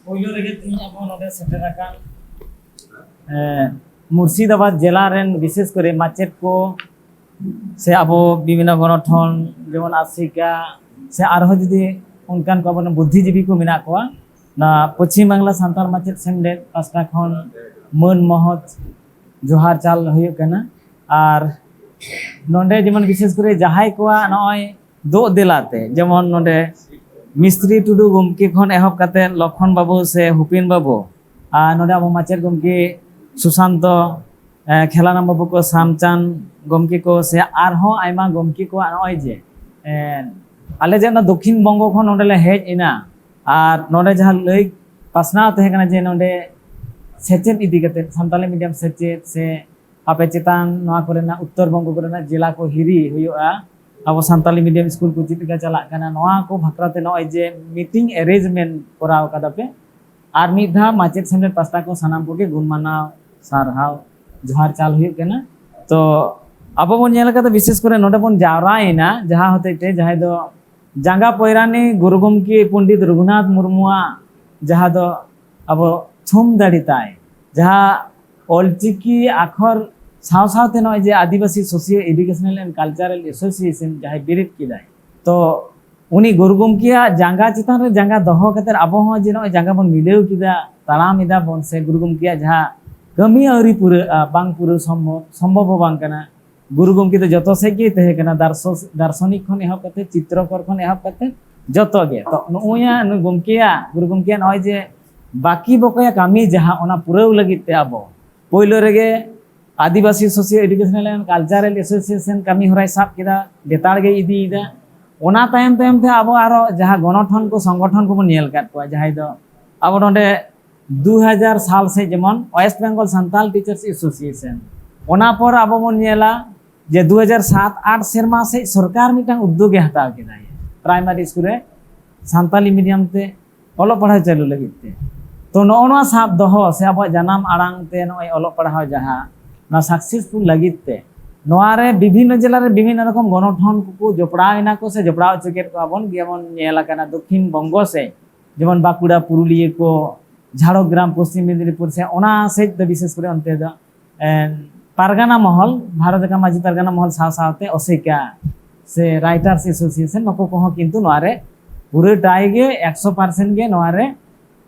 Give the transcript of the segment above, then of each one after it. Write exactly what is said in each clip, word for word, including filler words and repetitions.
ᱯᱳᱭᱞᱳ ᱨᱮᱜᱮ ᱛᱮᱦᱮᱧ ᱟᱵᱚ ᱱᱚᱰᱮ ᱥᱮᱴᱮᱨ ᱟᱠᱟᱱ, ᱮ, ᱢᱩᱨᱥᱤᱫᱟᱵᱟᱫᱽ ᱡᱮᱞᱟ ᱨᱮᱱ ᱵᱤᱥᱮᱥ ᱠᱚᱨᱮ ᱢᱟᱪᱮᱫ ᱠᱚ ᱥᱮ ᱟᱵᱚ ᱵᱤᱵᱷᱤᱱᱱᱚ ᱜᱚᱱᱚᱴᱷᱚᱱ, ᱡᱮᱢᱚᱱ ᱟᱥᱮᱠᱟ ᱥᱮ ᱟᱨᱦᱚᱸ ᱡᱩᱫᱤ ᱚᱱᱠᱟᱱ ᱠᱚ ᱟᱵᱚᱨᱮᱱ ᱵᱩᱫᱽᱫᱷᱤᱡᱤᱵᱤ ᱠᱚ ᱢᱮᱱᱟᱜ ᱠᱚᱣᱟ, ᱱᱚᱣᱟ ᱯᱚᱪᱷᱤᱢ ᱵᱟᱝᱞᱟ ᱥᱟᱱᱛᱟᱲ ᱢᱟᱪᱮᱫ ᱥᱮᱢᱞᱮᱫ ᱯᱟᱥᱴᱟ ᱠᱷᱚᱱ ᱢᱟᱹᱱ ᱢᱚᱦᱚᱛ ᱡᱚᱦᱟᱨ ᱪᱟᱞ ᱦᱩᱭᱩᱜ ᱠᱟᱱᱟ᱾ ᱟᱨ ᱱᱚᱰᱮ ᱡᱮᱢᱚᱱ ᱵᱤᱥᱮᱥ ᱠᱚᱨᱮ ᱡᱟᱦᱟᱸᱭ ᱠᱚᱣᱟᱜ ᱱᱚᱜᱼᱚᱭ ᱫᱳᱜ ᱫᱮᱞᱟᱛᱮ, ᱡᱮᱢᱚᱱ ᱱᱚᱰᱮ ᱢᱤᱥᱛᱨᱤ ᱴᱩᱰᱩ ᱜᱚᱢᱠᱮ ᱠᱷᱚᱱ ᱮᱦᱚᱵ ᱠᱟᱛᱮ ᱞᱚᱠᱷᱚᱱ ᱵᱟᱹᱵᱩ ᱥᱮ ᱦᱩᱯᱤᱱ ᱵᱟᱹᱵᱩ, ᱟᱨ ᱱᱚᱰᱮ ᱟᱵᱚ ᱢᱟᱪᱮᱫ ᱜᱚᱢᱠᱮ ᱥᱩᱥᱟᱱᱛᱚ, ᱮ, ᱠᱷᱮᱞᱟᱱᱟᱢ ᱵᱟᱹᱵᱩ ᱠᱚ, ᱥᱟᱢᱪᱟᱸᱫ ᱜᱚᱢᱠᱮ ᱠᱚ, ᱥᱮ ᱟᱨᱦᱚᱸ ᱟᱭᱢᱟ ᱜᱚᱢᱠᱮ ᱠᱚᱣᱟᱜ ᱱᱚᱜᱼᱚᱭ ᱡᱮ, ᱮ, ᱟᱞᱮ ᱡᱮ ᱚᱱᱟ ᱫᱚᱠᱠᱷᱤᱱ ᱵᱚᱝᱜᱚ ᱠᱷᱚᱱ ᱱᱚᱰᱮ ᱞᱮ ᱦᱮᱡ ᱮᱱᱟ, ᱟᱨ ᱱᱚᱰᱮ ᱡᱟᱦᱟᱸ ᱞᱟᱹᱭ ᱯᱟᱥᱱᱟᱣ ᱛᱟᱦᱮᱸ ᱠᱟᱱᱟ ᱡᱮ ᱱᱚᱰᱮ ᱥᱮᱪᱮᱫ ᱤᱫᱤ ᱠᱟᱛᱮ, ᱥᱟᱱᱛᱟᱞᱤ ᱢᱤᱰᱤᱭᱟᱢ ᱥᱮᱪᱮᱫ ᱥᱮ ᱟᱯᱮ ᱪᱮᱛᱟᱱ ᱱᱚᱣᱟ ᱠᱚᱨᱮᱱᱟᱜ ᱩᱛᱛᱚᱨ ᱵᱚᱝᱜᱚ ᱠᱚᱨᱮᱱᱟᱜ ᱡᱮᱞᱟ ᱠᱚ ᱦᱤᱨᱤ ᱦᱩᱭᱩᱜᱼᱟ, ᱟᱵᱚ ᱥᱟᱱᱛᱟᱞᱤ ᱢᱤᱰᱤᱭᱟᱢ ᱥᱠᱩᱞ ᱠᱚ ᱪᱮᱫ ᱞᱮᱠᱟ ᱪᱟᱞᱟᱜ ᱠᱟᱱᱟ, ᱱᱚᱣᱟ ᱠᱚ ᱵᱟᱠᱷᱨᱟ ᱛᱮ ᱱᱚᱜᱼᱚᱭ ᱡᱮ ᱢᱤᱴᱤᱝ ᱮᱨᱮᱧᱡᱽᱢᱮᱱᱴ ᱠᱚᱨᱟᱣ ᱠᱟᱫᱟ ᱯᱮ᱾ ᱟᱨ ᱢᱤᱫ ᱫᱷᱟᱣ ᱢᱟᱪᱮᱫ ᱥᱮᱢᱞᱮᱫ ᱯᱟᱥᱴᱟ ᱠᱚ ᱥᱟᱱᱟᱢ ᱠᱚᱜᱮ ᱜᱩᱱ ᱢᱟᱱᱟᱣ, ᱥᱟᱨᱦᱟᱣ, ᱡᱚᱦᱟᱨ ᱪᱟᱞ ᱦᱩᱭᱩᱜ ᱠᱟᱱᱟ᱾ ᱛᱚ ᱟᱵᱚ ᱵᱚᱱ ᱧᱮᱞ ᱠᱟᱫᱟ, ᱵᱤᱥᱮᱥ ᱠᱚᱨᱮ ᱱᱚᱰᱮ ᱵᱚᱱ ᱡᱟᱣᱨᱟᱭᱮᱱᱟ ᱡᱟᱦᱟᱸ ᱦᱚᱛᱮᱡ ᱛᱮ, ᱡᱟᱦᱟᱸᱭ ᱫᱚ ᱡᱟᱸᱜᱟ ᱯᱚᱭᱨᱟᱱᱤ ᱜᱩᱨᱩ ᱜᱚᱢᱠᱮ ᱯᱚᱱᱰᱤᱛ ᱨᱚᱜᱷᱩᱱᱟᱛᱷ ᱢᱩᱨᱢᱩᱣᱟᱜ, ᱡᱟᱦᱟᱸ ᱫᱚ ᱟᱵᱚ ᱛᱷᱩᱢ ᱫᱟᱲᱮ ᱛᱟᱭ, ᱡᱟᱦᱟᱸ ᱚᱞᱪᱤᱠᱤ ᱟᱠᱷᱚᱨ ᱥᱟᱶ ᱥᱟᱶᱛᱮ ᱱᱚᱜᱼᱚᱭ ᱡᱮ Adivasi socio educational and cultural association ᱡᱟᱦᱟᱸᱭ ᱵᱮᱨᱮᱫ ᱠᱮᱫᱟᱭ, ᱛᱚ ᱩᱱᱤ ᱜᱩᱨᱩ ᱜᱚᱢᱠᱮᱭᱟᱜ ᱡᱟᱸᱜᱟ ᱪᱮᱛᱟᱱ ᱨᱮ ᱡᱟᱸᱜᱟ ᱫᱚᱦᱚ ᱠᱟᱛᱮ ᱟᱵᱚ ᱦᱚᱸ ᱡᱮ ᱱᱚᱜᱼᱚᱭ ᱡᱟᱸᱜᱟ ᱵᱚᱱ ᱢᱤᱞᱟᱹᱣ ᱠᱮᱫᱟ, ᱛᱟᱲᱟᱢ ᱮᱫᱟ ᱵᱚᱱ, ᱥᱮ ᱜᱩᱨᱩ ᱜᱚᱢᱠᱮᱭᱟᱜ ᱡᱟᱦᱟᱸ ᱠᱟᱹᱢᱤ ᱟᱹᱣᱨᱤ ᱯᱩᱨᱟᱹᱜᱼᱟ, ᱵᱟᱝ ᱯᱩᱨᱟᱹᱣ ᱥᱚᱢᱵᱷᱚᱵ, ᱥᱚᱢᱵᱷᱚᱵ ᱦᱚᱸ ᱵᱟᱝ ᱠᱟᱱᱟ᱾ ᱜᱩᱨᱩ ᱜᱚᱢᱠᱮ ᱫᱚ ᱡᱚᱛᱚ ᱥᱮᱫ ᱜᱮᱭ ᱛᱟᱦᱮᱸ ᱠᱟᱱᱟ, ᱫᱟᱨᱥᱚ-, ᱫᱟᱨᱥᱚᱱᱤᱠ ᱠᱷᱚᱱ ᱮᱦᱚᱵ ᱠᱟᱛᱮ, ᱪᱤᱛᱨᱚᱠᱚᱨ ᱠᱷᱚᱱ ᱮᱦᱚᱵ ᱠᱟᱛᱮ ᱡᱚᱛᱚ ᱜᱮ᱾ ᱛᱚ ᱱᱩᱜᱼᱩᱭᱟ, ᱱᱩᱭ ᱜᱚᱢᱠᱮᱭᱟᱜ, ᱜᱩᱨᱩ ᱜᱚᱢᱠᱮᱭᱟᱜ ᱱᱚᱜᱼᱚᱭ ᱡᱮ ᱵᱟᱹᱠᱤ ᱵᱚᱠᱚᱭᱟ ᱠᱟᱹᱢᱤ ᱡᱟᱦᱟᱸ, ᱚᱱᱟ ᱯᱩᱨᱟᱹᱣ ᱞᱟᱹᱜᱤᱫ ᱛᱮ ᱟᱵᱚ ᱯᱳᱭᱞᱳ ᱨᱮᱜᱮ Adivasi socio educational and cultural association ᱠᱟᱹᱢᱤ ᱦᱚᱨᱟᱭ ᱥᱟᱵ ᱠᱮᱫᱟ, ᱞᱮᱛᱟᱲ ᱜᱮ ᱤᱫᱤᱭᱮᱫᱟ᱾ ᱚᱱᱟ ᱛᱟᱭᱚᱢ ᱛᱟᱭᱚᱢ ᱛᱮ ᱟᱵᱚ ᱟᱨᱚ ᱡᱟᱦᱟᱸ ᱜᱚᱱᱚᱴᱷᱚᱱ ᱠᱚ, ᱥᱚᱝᱜᱚᱴᱷᱚᱱ ᱠᱚᱵᱚᱱ ᱧᱮᱞ ᱟᱠᱟᱫ ᱠᱚᱣᱟ, ᱡᱟᱦᱟᱸᱭ ᱫᱚ ᱟᱵᱚ ᱱᱚᱰᱮ ᱫᱩ ᱦᱟᱡᱟᱨ ᱥᱟᱞ ᱥᱮᱫ ᱡᱮᱢᱚᱱ West Bengal Santal teachers association, ᱚᱱᱟ ᱯᱚᱨ ᱟᱵᱚ ᱵᱚᱱ ᱧᱮᱞᱟ ᱡᱮ ᱫᱩ ᱦᱟᱡᱟᱨ ᱥᱟᱛ ᱟᱴ ᱥᱮᱨᱢᱟ ᱥᱮᱫ ᱥᱚᱨᱠᱟᱨ ᱢᱤᱫᱴᱟᱝ ᱩᱫᱽᱫᱳᱜᱽ ᱮ ᱦᱟᱛᱟᱣ ᱠᱮᱫᱟ, ᱯᱨᱟᱭᱢᱟᱨᱤ ᱥᱠᱩᱞ ᱨᱮ ᱥᱟᱱᱛᱟᱞᱤ ᱢᱤᱰᱤᱭᱟᱢ ᱛᱮ ᱚᱞᱚᱜ ᱯᱟᱲᱦᱟᱣ ᱪᱟᱹᱞᱩ ᱞᱟᱹᱜᱤᱫ ᱛᱮ᱾ ᱛᱚ ᱱᱚᱜᱼᱚ ᱱᱚᱣᱟ ᱥᱟᱵ ᱫᱚᱦᱚ ᱥᱮ ᱟᱵᱚᱣᱟᱜ ᱡᱟᱱᱟᱢ ᱟᱲᱟᱝ ᱛᱮ ᱱᱚᱜᱼᱚᱭ ᱚᱞᱚᱜ ᱯᱟᱲᱦᱟᱣ ᱡᱟᱦᱟᱸ, ᱱᱚᱣᱟ ᱥᱟᱠᱥᱮᱥᱯᱷᱩᱞ ᱞᱟᱹᱜᱤᱫ ᱛᱮ ᱱᱚᱣᱟ ᱨᱮ ᱵᱤᱵᱷᱤᱱᱱᱚ ᱡᱮᱞᱟ ᱨᱮ ᱵᱤᱵᱷᱤᱱᱱᱚ ᱨᱚᱠᱚᱢ ᱜᱚᱱᱚᱴᱷᱚᱱ ᱠᱚᱠᱚ ᱡᱚᱯᱲᱟᱣ ᱮᱱᱟ ᱠᱚ ᱥᱮ ᱡᱚᱯᱲᱟᱣ ᱦᱚᱪᱚ ᱠᱮᱫ ᱠᱚᱣᱟ ᱵᱚᱱ᱾ ᱡᱮᱢᱚᱱ ᱧᱮᱞ ᱟᱠᱟᱱᱟ ᱫᱚᱠᱠᱷᱤᱱ ᱵᱚᱝᱜᱚ ᱥᱮᱫ ᱡᱮᱢᱚᱱ ᱵᱟᱸᱠᱩᱲᱟ, ᱯᱩᱨᱩᱞᱤᱭᱟᱹ ᱠᱚ, ᱡᱷᱟᱲᱜᱨᱟᱢ, ᱯᱚᱥᱪᱤᱢ ᱢᱮᱫᱤᱱᱤᱯᱩᱨ ᱥᱮ ᱚᱱᱟ ᱥᱮᱫ ᱫᱚ ᱵᱤᱥᱮᱥ ᱠᱚᱨᱮ ᱚᱱᱛᱮ ᱫᱚ ᱮ, ᱯᱟᱨᱜᱟᱱᱟ ᱢᱚᱦᱚᱞ, ᱵᱷᱟᱨᱚᱛ ᱨᱮᱱᱟᱜ ᱢᱟᱹᱡᱷᱤ ᱯᱟᱨᱜᱟᱱᱟ ᱢᱚᱦᱚᱞ ᱥᱟᱶ ᱥᱟᱶᱛᱮ ᱚᱥᱮᱠᱟ ᱥᱮ ᱨᱟᱭᱴᱟᱨᱥ ᱮᱥᱳᱥᱤᱭᱮᱥᱚᱱ, ᱱᱩᱠᱩ ᱠᱚᱦᱚᱸ ᱠᱤᱱᱛᱩ ᱱᱚᱣᱟ ᱨᱮ ᱯᱩᱨᱟᱹᱴᱟᱭ ᱜᱮ ᱮᱠᱥᱚ ᱯᱟᱨᱥᱮᱱᱴ ᱜᱮ ᱱᱚᱣᱟ ᱨᱮ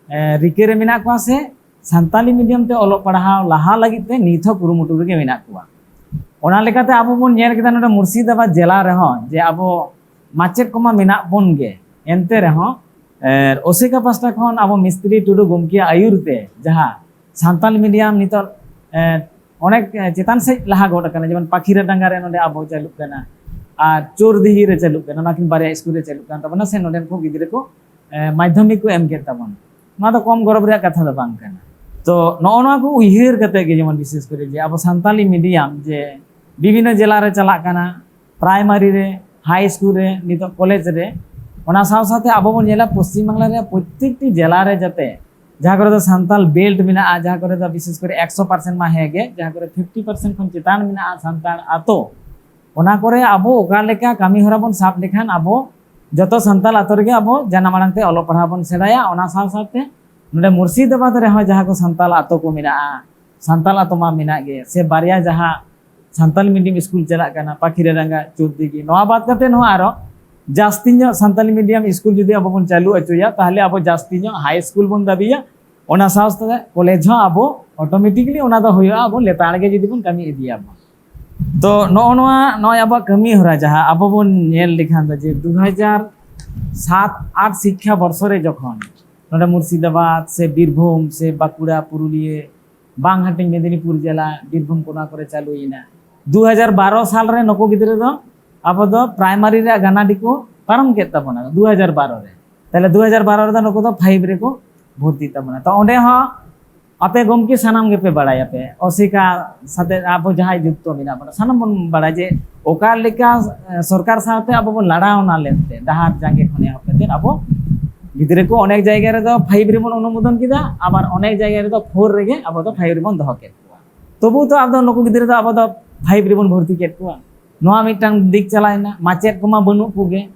ᱮ, ᱨᱤᱠᱟᱹ ᱨᱮ ᱢᱮᱱᱟᱜ ᱠᱚᱣᱟ ᱥᱮ ᱥᱟᱱᱛᱟᱞᱤ ᱢᱤᱰᱤᱭᱟᱢ ᱛᱮ ᱚᱞᱚᱜ ᱯᱟᱲᱦᱟᱣ ᱞᱟᱦᱟ ᱞᱟᱹᱜᱤᱫ ᱛᱮ ᱱᱤᱛ ᱦᱚᱸ ᱠᱩᱨᱩᱢᱩᱴᱩ ᱨᱮᱜᱮ ᱢᱮᱱᱟᱜ ᱠᱚᱣᱟ᱾ ᱚᱱᱟ ᱞᱮᱠᱟᱛᱮ ᱟᱵᱚ ᱵᱚᱱ ᱧᱮᱞ ᱠᱮᱫᱟ ᱱᱚᱰᱮ ᱢᱩᱨᱥᱤᱫᱟᱵᱟᱫᱽ ᱡᱮᱞᱟ ᱨᱮᱦᱚᱸ ᱡᱮ ᱟᱵᱚ ᱢᱟᱪᱮᱫ ᱠᱚᱢᱟ ᱢᱮᱱᱟᱜ ᱵᱚᱱ ᱜᱮ, ᱮᱱᱛᱮ ᱨᱮᱦᱚᱸ ᱮ, ᱚᱥᱮᱠᱟ ᱯᱟᱥᱴᱟ ᱠᱷᱚᱱ ᱟᱵᱚ ᱢᱤᱥᱛᱨᱤ ᱴᱩᱰᱩ ᱜᱚᱢᱠᱮᱭᱟᱜ ᱟᱹᱭᱩᱨ ᱛᱮ ᱡᱟᱦᱟᱸ ᱥᱟᱱᱛᱟᱞᱤ ᱢᱤᱰᱤᱭᱟᱢ ᱱᱤᱛᱚᱜ ᱮ, ᱚᱱᱮᱠ ᱮ, ᱪᱮᱛᱟᱱ ᱥᱮᱫ ᱞᱟᱦᱟ ᱜᱚᱫ ᱟᱠᱟᱱᱟ, ᱡᱮᱢᱚᱱ ᱯᱟᱠᱷᱤᱨᱟ ᱰᱟᱸᱜᱟ ᱨᱮ ᱱᱚᱰᱮ ᱟᱵᱚ ᱪᱟᱹᱞᱩᱜ ᱠᱟᱱᱟ, ᱟᱨ ᱪᱳᱨᱫᱤᱦᱤ ᱨᱮ ᱪᱟᱹᱞᱩᱜ ᱠᱟᱱᱟ, ᱱᱚᱣᱟ ᱠᱤᱱ ᱵᱟᱨᱭᱟ ᱥᱠᱩᱞ ᱨᱮ ᱪᱟᱹᱞᱩᱜ ᱠᱟᱱ ᱛᱟᱵᱚᱱᱟ, ᱥᱮ ᱱᱚᱰᱮᱱ ᱠᱚ ᱜᱤᱫᱽᱨᱟᱹ ᱠᱚ ᱮ, ᱢᱟᱫᱽᱫᱷᱚᱢᱤᱠ ᱠᱚ ᱮᱢ ᱠᱮᱫ ᱛᱟᱵᱚᱱᱟ᱾ ᱱᱚᱣᱟ ᱫᱚ ᱠᱚᱢ ᱜᱚᱨᱚᱵᱽ ᱨᱮᱭᱟᱜ ᱠᱟᱛᱷᱟ ᱫᱚ ᱵᱟᱝ ᱠᱟᱱᱟ᱾ ᱛᱚ ᱱᱚᱜᱼᱚ ᱱᱚᱣᱟ ᱠᱚ ᱩᱭᱦᱟᱹᱨ ᱠᱟᱛᱮ ᱜᱮ ᱡᱮᱢᱚᱱ ᱵᱤᱥᱮᱥ ᱠᱚᱨᱮ ᱡᱮ ᱟᱵᱚ ᱥᱟᱱᱛᱟᱞᱤ ᱢᱤᱰᱤᱭᱟᱢ ᱡᱮ ᱵᱤᱵᱷᱤᱱᱱᱚ ᱡᱮᱞᱟ ᱨᱮ ᱪᱟᱞᱟᱜ ᱠᱟᱱᱟ, ᱯᱨᱟᱭᱢᱟᱨᱤ ᱨᱮ, ᱦᱟᱭ ᱥᱠᱩᱞ ᱨᱮ, ᱱᱤᱛᱚᱜ ᱠᱚᱞᱮᱡᱽ ᱨᱮ, ᱚᱱᱟ ᱥᱟᱶ ᱥᱟᱶᱛᱮ ᱟᱵᱚ ᱵᱚᱱ ᱧᱮᱞᱟ ᱯᱚᱥᱪᱤᱢ ᱵᱟᱝᱞᱟ ᱨᱮᱭᱟᱜ ᱯᱨᱚᱛᱛᱮᱠᱴᱤ ᱡᱮᱞᱟ ᱨᱮ ᱡᱟᱛᱮ ᱡᱟᱦᱟᱸ ᱠᱚᱨᱮ ᱫᱚ ᱥᱟᱱᱛᱟᱞ ᱵᱮᱞᱴ ᱢᱮᱱᱟᱜᱼᱟ, ᱡᱟᱦᱟᱸ ᱠᱚᱨᱮ ᱫᱚ ᱵᱤᱥᱮᱥ ᱠᱚᱨᱮ ᱮᱠᱥᱚ ᱯᱟᱨᱥᱮᱱᱴ ᱢᱟ ᱦᱮᱸ ᱜᱮ, ᱡᱟᱦᱟᱸ ᱠᱚᱨᱮ ᱯᱷᱤᱯᱴᱤ ᱯᱟᱨᱥᱮᱱᱴ ᱠᱷᱚᱱ ᱪᱮᱛᱟᱱ ᱢᱮᱱᱟᱜᱼᱟ ᱥᱟᱱᱛᱟᱲ ᱟᱛᱳ, ᱚᱱᱟ ᱠᱚᱨᱮ ᱟᱵᱚ ᱚᱠᱟ ᱞᱮᱠᱟ ᱠᱟᱹᱢᱤ ᱦᱚᱨᱟ ᱵᱚᱱ ᱥᱟᱵ ᱞᱮᱠᱷᱟᱱ ᱟᱵᱚ ᱡᱚᱛᱚ ᱥᱟᱱᱛᱟᱲ ᱟᱛᱳ ᱨᱮᱜᱮ ᱟᱵᱚ ᱡᱟᱱᱟᱢ ᱟᱲᱟᱝ ᱛᱮ ᱚᱞᱚᱜ ᱯᱟᱲᱦᱟᱣ ᱵᱚᱱ ᱥᱮᱬᱟᱭᱟ᱾ ᱚᱱᱟ ᱥᱟᱶ ᱥᱟᱶᱛᱮ ᱱᱚᱰᱮ ᱢᱩᱨᱥᱤᱫᱟᱵᱟᱫᱽ ᱨᱮᱦᱚᱸ ᱡᱟᱦᱟᱸ ᱠᱚ ᱥᱟᱱᱛᱟᱲ ᱟᱛᱳ ᱠᱚ ᱢᱮᱱᱟᱜᱼᱟ, ᱥᱟᱱᱛᱟᱲ ᱟᱛᱳ ᱢᱟ ᱢᱮᱱᱟᱜ ᱜᱮ, ᱥᱮ ᱵᱟᱨᱭᱟ ᱡᱟᱦᱟᱸ ᱥᱟᱱᱛᱟᱞᱤ ᱢᱤᱰᱤᱭᱟᱢ ᱥᱠᱩᱞ ᱪᱟᱞᱟᱜ ᱠᱟᱱᱟ, ᱯᱟᱠᱷᱤᱨᱟᱰᱟᱸᱜᱟ, ᱪᱳᱨᱫᱤᱜᱷᱤ, ᱱᱚᱣᱟ ᱵᱟᱫ ᱠᱟᱛᱮ ᱦᱚᱸ ᱟᱨᱚ ᱡᱟᱹᱥᱛᱤ ᱧᱚᱜ ᱥᱟᱱᱛᱟᱞᱤ ᱢᱤᱰᱤᱭᱟᱢ ᱥᱠᱩᱞ ᱡᱩᱫᱤ ᱟᱵᱚ ᱵᱚᱱ ᱪᱟᱹᱞᱩ ᱦᱚᱪᱚᱭᱟ, ᱛᱟᱦᱚᱞᱮ ᱟᱵᱚ ᱡᱟᱹᱥᱛᱤ ᱧᱚᱜ ᱦᱟᱭ ᱥᱠᱩᱞ ᱵᱚᱱ ᱫᱟᱹᱵᱤᱭᱟ, ᱚᱱᱟ ᱥᱟᱶ ᱥᱟᱶᱛᱮ ᱠᱚᱞᱮᱡᱽ ᱦᱚᱸ ᱟᱵᱚ ᱚᱴᱳᱢᱮᱴᱤᱠᱞᱤ ᱚᱱᱟ ᱫᱚ ᱦᱩᱭᱩᱜᱼᱟ, ᱟᱵᱚ ᱞᱮᱛᱟᱲ ᱜᱮ ᱡᱩᱫᱤ ᱵᱚᱱ ᱠᱟᱹᱢᱤ ᱤᱫᱤᱭᱟ ᱵᱚᱱ᱾ ᱛᱚ ᱱᱚᱜᱼᱚ ᱱᱚᱣᱟ, ᱱᱚᱜᱼᱚᱭ ᱟᱵᱚᱣᱟᱜ ᱠᱟᱹᱢᱤ ᱦᱚᱨᱟ ᱡᱟᱦᱟᱸ ᱟᱵᱚ ᱵᱚᱱ ᱧᱮᱞ ᱞᱮᱠᱷᱟᱱ ᱫᱚ ᱡᱮ ᱫᱩ ᱦᱟᱡᱟᱨ ᱥᱟᱛ ᱟᱴ ᱥᱤᱠᱠᱷᱟ ᱵᱚᱨᱥᱚ ᱨᱮ ᱡᱚᱠᱷᱚᱱ ᱱᱚᱰᱮ ᱢᱩᱨᱥᱤᱫᱟᱵᱟᱫᱽ ᱥᱮ ᱵᱤᱨᱵᱷᱩᱢ ᱥᱮ ᱵᱟᱸᱠᱩᱲᱟ, ᱯᱩᱨᱩᱞᱤᱭᱟᱹ, ᱵᱟᱝ ᱦᱟᱹᱴᱤᱧ ᱢᱮᱫᱤᱱᱤᱯᱩᱨ ᱡᱮᱞᱟ, ᱵᱤᱨᱵᱷᱩᱢ ᱠᱚᱱᱟ ᱠᱚᱨᱮ ᱪᱟᱹᱞᱩᱭᱮᱱᱟ᱾ ᱫᱩ ᱦᱟᱡᱟᱨ ᱵᱟᱨᱚ ᱥᱟᱞ ᱨᱮ ᱱᱩᱠᱩ ᱜᱤᱫᱽᱨᱟᱹ ᱫᱚ ᱟᱵᱚ ᱫᱚ ᱯᱨᱟᱭᱢᱟᱨᱤ ᱨᱮᱭᱟᱜ ᱜᱟᱱᱟᱰᱤ ᱠᱚ ᱯᱟᱨᱚᱢ ᱠᱮᱫ ᱛᱟᱵᱚᱱᱟ ᱫᱩ ᱦᱟᱡᱟᱨ ᱵᱟᱨᱚ ᱨᱮ᱾ ᱛᱟᱦᱞᱮ ᱫᱩ ᱦᱟᱡᱟᱨ ᱵᱟᱨᱚ ᱨᱮᱫᱚ ᱱᱩᱠᱩ ᱫᱚ ᱯᱷᱟᱭᱤᱵᱷ ᱨᱮᱠᱚ ᱵᱷᱚᱨᱛᱤ ᱛᱟᱵᱚᱱᱟ᱾ ᱛᱚ ᱚᱸᱰᱮ ᱦᱚᱸ ᱟᱯᱮ ᱜᱚᱢᱠᱮ ᱥᱟᱱᱟᱢ ᱜᱮᱯᱮ ᱵᱟᱲᱟᱭᱟᱯᱮ, ᱚᱥᱮᱠᱟ ᱥᱟᱛᱮ ᱟᱵᱚ ᱡᱟᱦᱟᱸᱭ ᱡᱩᱠᱛᱚ ᱢᱮᱱᱟᱜ ᱵᱚᱱᱟ, ᱥᱟᱱᱟᱢ ᱵᱚᱱ ᱵᱟᱲᱟᱭᱟ ᱡᱮ ᱚᱠᱟ ᱞᱮᱠᱟ, ᱮ, ᱥᱚᱨᱠᱟᱨ ᱥᱟᱶᱛᱮ ᱟᱵᱚ ᱵᱚᱱ ᱞᱟᱲᱟᱣᱱᱟ ᱞᱮᱱᱛᱮ, ᱰᱟᱦᱟᱨ ᱡᱟᱸᱜᱮ ᱠᱷᱚᱱ ᱮᱦᱚᱵ ᱠᱟᱛᱮ ᱟᱵᱚ ᱜᱤᱫᱽᱨᱟᱹ ᱠᱚ ᱚᱱᱮᱠ ᱡᱟᱭᱜᱟ ᱨᱮᱫᱚ ᱯᱷᱟᱭᱤᱵᱷ ᱨᱮᱵᱚᱱ ᱚᱱᱩᱢᱳᱫᱚᱱ ᱠᱮᱫᱟ, ᱟᱵᱟᱨ ᱚᱱᱮᱠ ᱡᱟᱭᱜᱟ ᱨᱮᱫᱚ ᱯᱷᱳᱨ ᱨᱮᱜᱮ ᱟᱵᱚ ᱫᱚ ᱯᱷᱟᱭᱤᱵᱷ ᱨᱮᱵᱚᱱ ᱫᱚᱦᱚ ᱠᱮᱫ ᱠᱚᱣᱟ᱾ ᱛᱚᱵᱩ ᱛᱚ ᱟᱵᱚ ᱱᱩᱠᱩ ᱜᱤᱫᱽᱨᱟᱹ ᱫᱚ ᱟᱵᱚ ᱫᱚ ᱯᱷᱟᱭᱤᱵᱷ ᱨᱮᱵᱚᱱ ᱵᱷᱚᱨᱛᱤ ᱠᱮᱫ ᱠᱚᱣᱟ᱾ ᱱᱚᱣᱟ ᱢᱤᱫᱴᱟᱝ ᱫᱤᱠ ᱪᱟᱞᱟᱣᱮᱱᱟ᱾ ᱢᱟᱪᱮᱫ ᱠᱚᱢᱟ ᱵᱟᱹᱱᱩᱜ ᱠᱚᱜᱮ,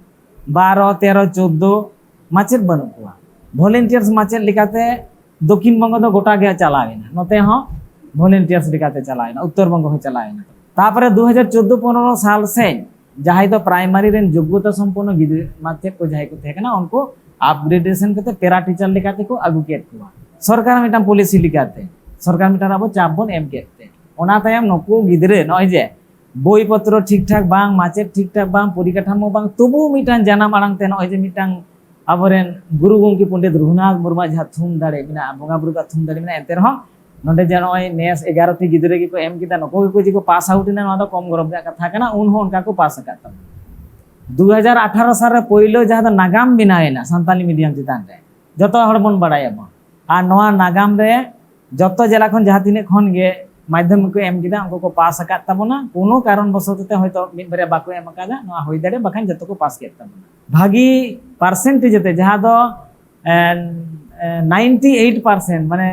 ᱵᱟᱨᱚ, ᱛᱮᱨᱚ, ᱪᱳᱫᱽᱫᱳ ᱢᱟᱪᱮᱫ ᱵᱟᱹᱱᱩᱜ ᱠᱚᱣᱟ᱾ ᱵᱷᱚᱞᱮᱱᱴᱤᱭᱟᱨᱥ ᱢᱟᱪᱮᱫ ᱞᱮᱠᱟᱛᱮ ᱫᱚᱠᱠᱷᱤᱱ ᱵᱚᱝᱜᱚ ᱫᱚ ᱜᱚᱴᱟ ᱜᱮ ᱪᱟᱞᱟᱣ ᱮᱱᱟ, ᱱᱚᱛᱮ ᱦᱚᱸ ᱵᱷᱚᱞᱮᱱᱴᱤᱭᱟᱨᱥ ᱞᱮᱠᱟᱛᱮ ᱪᱟᱞᱟᱣ ᱮᱱᱟ, ᱩᱛᱛᱚᱨ ᱵᱚᱝᱜᱚ ᱦᱚᱸ ᱪᱟᱞᱟᱣ ᱮᱱᱟ᱾ ᱛᱟᱨᱯᱚᱨᱮ ᱫᱩ ᱦᱟᱡᱟᱨ ᱪᱳᱫᱽᱫᱳ ᱯᱚᱱᱨᱚ ᱥᱟᱞ ᱥᱮᱫ ᱡᱟᱦᱟᱸᱭ ᱫᱚ ᱯᱨᱟᱭᱢᱟᱨᱤ ᱨᱮᱱ ᱡᱳᱜᱽᱜᱚᱛᱟ ᱥᱚᱢᱯᱚᱱᱱᱚ ᱜᱤᱫᱽᱨᱟᱹ ᱢᱟᱪᱮᱫ ᱠᱚ ᱡᱟᱦᱟᱸᱭ ᱠᱚ ᱛᱟᱦᱮᱸ ᱠᱟᱱᱟ, ᱩᱱᱠᱩ ᱟᱯᱜᱨᱮᱰᱮᱥᱚᱱ ᱠᱟᱛᱮ ᱯᱮᱨᱟ ᱴᱤᱪᱟᱨ ᱞᱮᱠᱟ ᱛᱮᱠᱚ ᱟᱹᱜᱩ ᱠᱮᱫ ᱠᱚᱣᱟ᱾ ᱥᱚᱨᱠᱟᱨ ᱢᱤᱫᱴᱟᱝ ᱯᱚᱞᱤᱥᱤ ᱞᱮᱠᱟᱛᱮ ᱥᱚᱨᱠᱟᱨ ᱢᱤᱫᱴᱟᱝ ᱟᱵᱚ ᱪᱟᱯ ᱵᱚᱱ ᱮᱢ ᱠᱮᱫ ᱛᱮ, ᱚᱱᱟ ᱛᱟᱭᱚᱢ ᱱᱩᱠᱩ ᱜᱤᱫᱽᱨᱟᱹ ᱱᱚᱜᱼᱚᱭ ᱡᱮ ᱵᱳᱭ ᱯᱚᱛᱨᱚ ᱴᱷᱤᱠ ᱴᱷᱟᱠ ᱵᱟᱝ, ᱢᱟᱪᱮᱫ ᱴᱷᱤᱠ ᱴᱷᱟᱠ ᱵᱟᱝ, ᱯᱚᱨᱤᱠᱟᱴᱷᱟᱢᱳ ᱵᱟᱝ, ᱛᱚᱵᱩ ᱢᱤᱫᱴᱟᱝ ᱡᱟᱱᱟᱢ ᱟᱲᱟᱝ ᱛᱮ ᱱᱚᱜᱼᱚᱭ ᱡᱮ ᱢᱤᱫᱴᱟᱝ ᱟᱵᱚᱨᱮᱱ ᱜᱩᱨᱩ ᱜᱚᱢᱠᱮ ᱯᱚᱱᱰᱤᱛ ᱨᱚᱜᱷᱩᱱᱟᱛᱷ ᱢᱩᱨᱢᱩᱣᱟᱜ ᱡᱟᱦᱟᱸ ᱛᱷᱩᱢ ᱫᱟᱲᱮ ᱢᱮᱱᱟᱜᱼᱟ, ᱵᱚᱸᱜᱟ ᱵᱩᱨᱩ ᱠᱚᱣᱟᱜ ᱛᱷᱩᱢ ᱫᱟᱲᱮ ᱢᱮᱱᱟᱜᱼᱟ, ᱮᱱᱛᱮ ᱨᱮᱦᱚᱸ ᱱᱚᱰᱮ ᱡᱮ ᱱᱚᱜᱼᱚᱭ ᱱᱮᱥ ᱮᱜᱟᱨᱚ ᱴᱤ ᱜᱤᱫᱽᱨᱟᱹ ᱜᱮᱠᱚ ᱮᱢ ᱠᱮᱫᱟ, ᱱᱩᱠᱩ ᱜᱮᱠᱚ ᱡᱮ ᱠᱚ ᱯᱟᱥ ᱟᱣᱩᱴ ᱮᱱᱟ, ᱱᱚᱣᱟ ᱫᱚ ᱠᱚᱢ ᱜᱚᱨᱚᱵᱽ ᱨᱮᱭᱟᱜ ᱠᱟᱛᱷᱟ ᱠᱟᱱᱟ᱾ ᱩᱱ ᱦᱚᱸ ᱚᱱᱠᱟ ᱠᱚ ᱯᱟᱥ ᱟᱠᱟᱫ ᱛᱟᱵᱚᱱᱟ᱾ ᱫᱩ ᱦᱟᱡᱟᱨ ᱟᱴᱷᱟᱨᱚ ᱥᱟᱞ ᱨᱮ ᱯᱳᱭᱞᱳ ᱡᱟᱦᱟᱸ ᱫᱚ ᱱᱟᱜᱟᱢ ᱵᱮᱱᱟᱣ ᱮᱱᱟ ᱥᱟᱱᱛᱟᱞᱤ ᱢᱤᱰᱤᱭᱟᱢ ᱪᱮᱛᱟᱱ ᱨᱮ, ᱡᱚᱛᱚ ᱦᱚᱲ ᱵᱚᱱ ᱵᱟᱲᱟᱭᱟᱵᱚᱱ᱾ ᱟᱨ ᱱᱚᱣᱟ ᱱᱟᱜᱟᱢ ᱨᱮ ᱡᱚᱛᱚ ᱡᱮᱞᱟ ᱠᱷᱚᱱ ᱡᱟᱦᱟᱸ ᱛᱤᱱᱟᱹᱜ ᱠᱷᱚᱱ ᱜᱮ ᱢᱟᱫᱽᱫᱷᱚᱢᱤᱠ ᱠᱚ ᱮᱢ ᱠᱮᱫᱟ, ᱩᱱᱠᱩ ᱠᱚ ᱯᱟᱥ ᱟᱠᱟᱫ ᱛᱟᱵᱚᱱᱟ᱾ ᱠᱳᱱᱳ ᱠᱟᱨᱚᱱ ᱵᱚᱥᱚᱛ ᱛᱮ ᱦᱚᱭᱛᱳ ᱢᱤᱫ ᱵᱟᱨᱭᱟ ᱵᱟᱠᱚ ᱮᱢ ᱟᱠᱟᱫᱟ, ᱱᱚᱣᱟ ᱦᱩᱭ ᱫᱟᱲᱮᱭᱟᱜᱼᱟ, ᱵᱟᱠᱷᱟᱱ ᱡᱚᱛᱚ ᱠᱚ ᱯᱟᱥ ᱠᱮᱫ ᱛᱟᱵᱚᱱᱟ᱾ ᱵᱷᱟᱹᱜᱤ ᱯᱟᱨᱥᱮᱱᱴᱮᱡᱽ ᱟᱛᱮ, ᱡᱟᱦᱟᱸ ᱫᱚ ᱱᱟᱭᱤᱱᱴᱤ ᱮᱭᱤᱴ ᱯᱟᱨᱥᱮᱱᱴ, ᱢᱟᱱᱮ